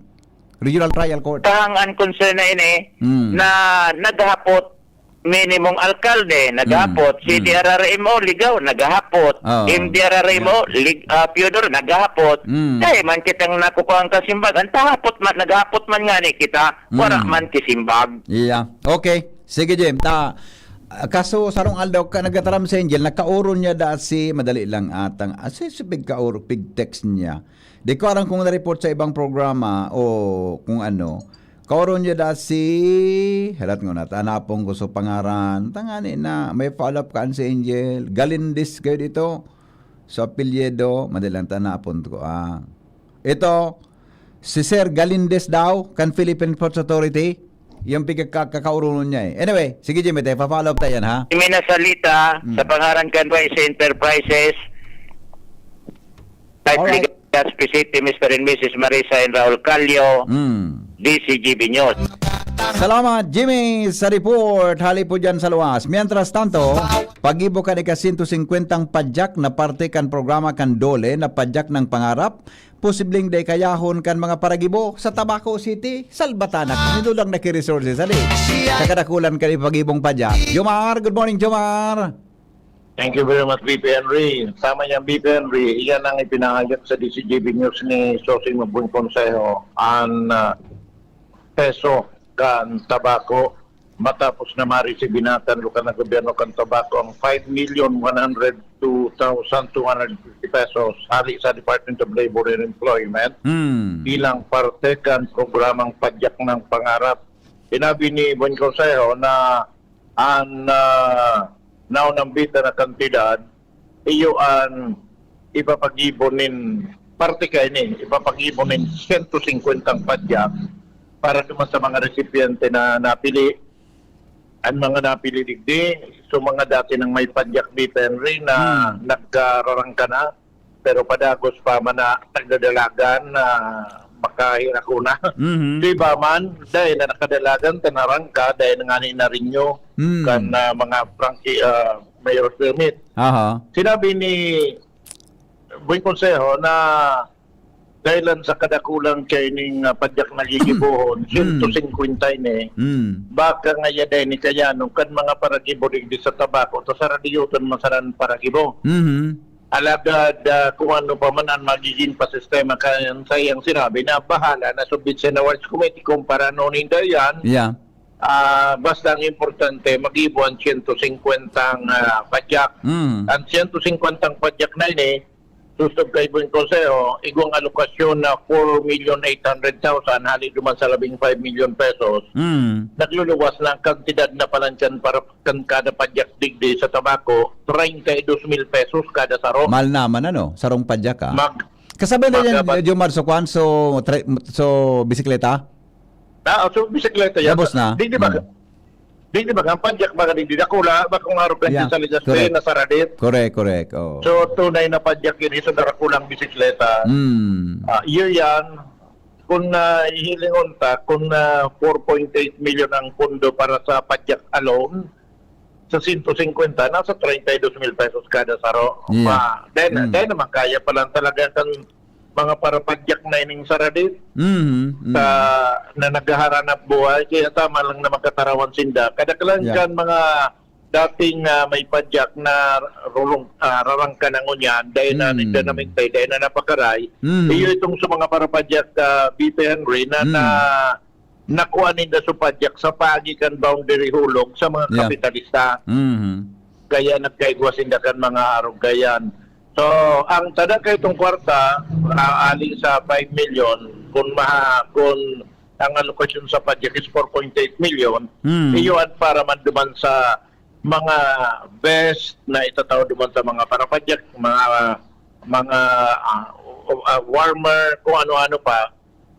Regional Trial Court. Nakahang ang concern na ini, Mm. na naghapot, minimong alkalde, naghapot. Mm, mm. C D R R M O, ligaw, naghapot. Oo. M D R R M O, Yeah. lig-, ah, Piodor, naghapot. Mm. Dai man kitang nakukuha ang kasimbagan. Tahapot man, naghapot man nga ni kita, wala Mm. man kisimbag. Yeah. Okay. Sige, Jim. Ta, ah, kaso sarong aldaw ka nagataram sa Angel, nagkaoron niya da si, madali lang atang, ah, si, si pigkaoro, pig-text niya. Di ko aram kung na-report sa ibang programa o kung ano. Kaoron niya da si, halat nga na, tanapong ko sa pangaran. Tangani na, may follow-up kaan si Angel. Galindez kayo dito. Sa apelyido, madali lang tanapon ko. Ah. Ito, si Sir Galindez daw, kan Philippine Ports Authority. Yung pigkaka-, kakaoronon niya eh. Anyway, sige Jimmy, te, pa-follow up tayo yan, ha? Jimmy Nasalita, Mm. sa pangaran kan Rice Enterprises, Alright. Ligtas P C T, Mister and Missus Marisa and Raul Calio, Mm. D C G B News. Salamat, Jimmy, sa report. Hali po dyan sa luwas. Mientras tanto, pag-ibo kan ika-sento singkwentang padyak na parte kan programa kan DOLE na Padyak ng Pangarap, posibleng dai kayahon kan mga paragibo sa Tabaco City, Salbatanak. Nito lang naki-resources, ali. Sa kadakulan kan ipag-ibong padyak. Jomar, good morning, Jomar. Thank you very much, V P Henry. Sama niyan, V P Henry, iyan ang ipinahayag sa D C G B News ni Sosing Mabun Consejo. Ang, ah, peso kan tabako matapos na ma-receive binatan lukan na gobyerno kan tabako ang five million one hundred two thousand two hundred fifty pesos hali sa Department of Labor and Employment Hmm. bilang parte kan programang Padyak ng Pangarap. Sinabi ni Bon Consejo na an, ah, naunambita na kantidad, iyo an ipapagibo nin, parte kaini, ipapagibo nin sento singkwentang padyak para duman sa mga resipyente na napili. An mga napili digdi, so mga dati nang may padyak dito, Henry, na Hmm. nagkararangka na, pero padagos pa man na nagdadalagan na makahirakuna. Mhm. Di ba man, dahil na nakadalagan, tanarang ka, dahil na nga ni na-renew Hmm. kan, ah, mga franchi-, ah, mayor's permit. Aha. Sinabi ni Boy Consejo na dahil lang sa kadakulang kaining, ah, padyak na gigibohon, Hmm. sento singkwenta ini, Hmm. baka nga ya dahil ni Kayano, kan mga paragibo digdi sa tabako, to sa radyoton masaran paragibo. Mhm. Alagad, ah, kung ano pa man ang magiging pasistema, kaya sa iyang sinabi na bahala na sa Bits and Awards Committee kung para ano ninda yan. Yeah. Ah, basta ang importante, mag-ibo ang sento singkwentang, ah, padyak. Mm. Ang sento singkwentang padyak na ini, susog kay Boy Consejo, igwang alokasyon na four million eight hundred thousand, hali duman sa labing five million pesos. Mm. Nagluluwas na ang kantidad na palansyan para kan kada padyak digdi sa tabako, treinta y dos mil pesos kada saro. Mahal naman, ano? Sarong padyak, ah. Mag-, Kasabay na yan, magabat- Jomar, so kwan, so, tra-, so, bisikleta? Ah, so, bisikleta yan. Gabos na? Di, di ba, Hmm. di, di ba, ang padyak, baga di, di dakula, ba kung arog kan Yeah, sa Legazpi, correct. na sa Radit? Correct, correct, oo. So, tunay na padyak yun, isa darakulang bisikleta. Hmm. Ah, yun yan. Kung, ah, hihilingon ta, kung, ah, four point eight million ang pondo para sa padyak alone, sa sento singkwenta, nasa treinta y dos mil pesos kada saro. Yeah. Ma, then, Mm. then naman kaya pa lang talaga kan mga parapadyak na ining saradit Mhm, mm. sa, na naghaharanap buhay. Kaya tama lang na magkatarawan sinda. Kadaklan Yeah. kan mga dating, ah, may padyak na rulong, ah, rarangka na ngunyan, dahil na Mm. ninda namintay, dahil na napakaray. Mm. Iyo itong sa mga parapadyak, ah, B P Henry na, Mm. na nakuha ninda sa padyak sa paagi kan boundary hulog sa mga Yeah. kapitalista. Mhm. Kaya nagkaigwa sinda kan mga arugayan. So, ang tada kay itong kwarta, ah, ali sa five million, kung maha-, kung ang alokasyon sa padyak is four point eight million, Mm. iyon para man duman sa mga vest na itatao duman sa mga parapadyak, mga, mga, ah, ah, warmer, kung ano-ano pa,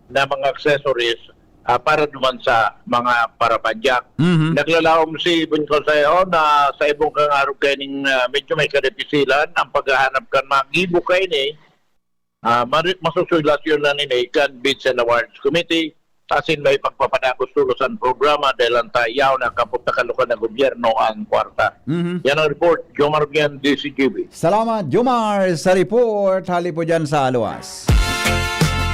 na mga accessories, ah, para duman sa mga parapadyak. Mhm. Naglalaom si Bon Consejo na sa ibong kangarog kaining, ah, medyo may kadipisilan ang paghahanap kan mga gibo kaini, ah, mari-, masusulasyon na nini kan Bids and Awards Committee, asin may pagpapadagos tulos an programa dahil ang tayaw na kapot na kalukan na gobyerno ang kwarta. Mhm. Yan ang report, Jomar Bian, D C G B. Salamat, Jomar, sa report. Hali po dyan sa Aluas.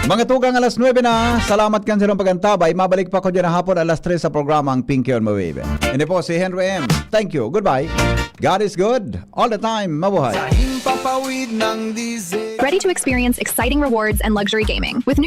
Mga tugang, alas nuebe na. Salamat kan sarong pagantabay. Mabalik pa ko dyan hapon alas tres sa programa ang Pinky on Mawibe. Ini po si Henry M. Thank you. Goodbye. God is good. All the time. Mabuhay. Sa himpapawid ng diesel. Ready to experience exciting rewards and luxury gaming with new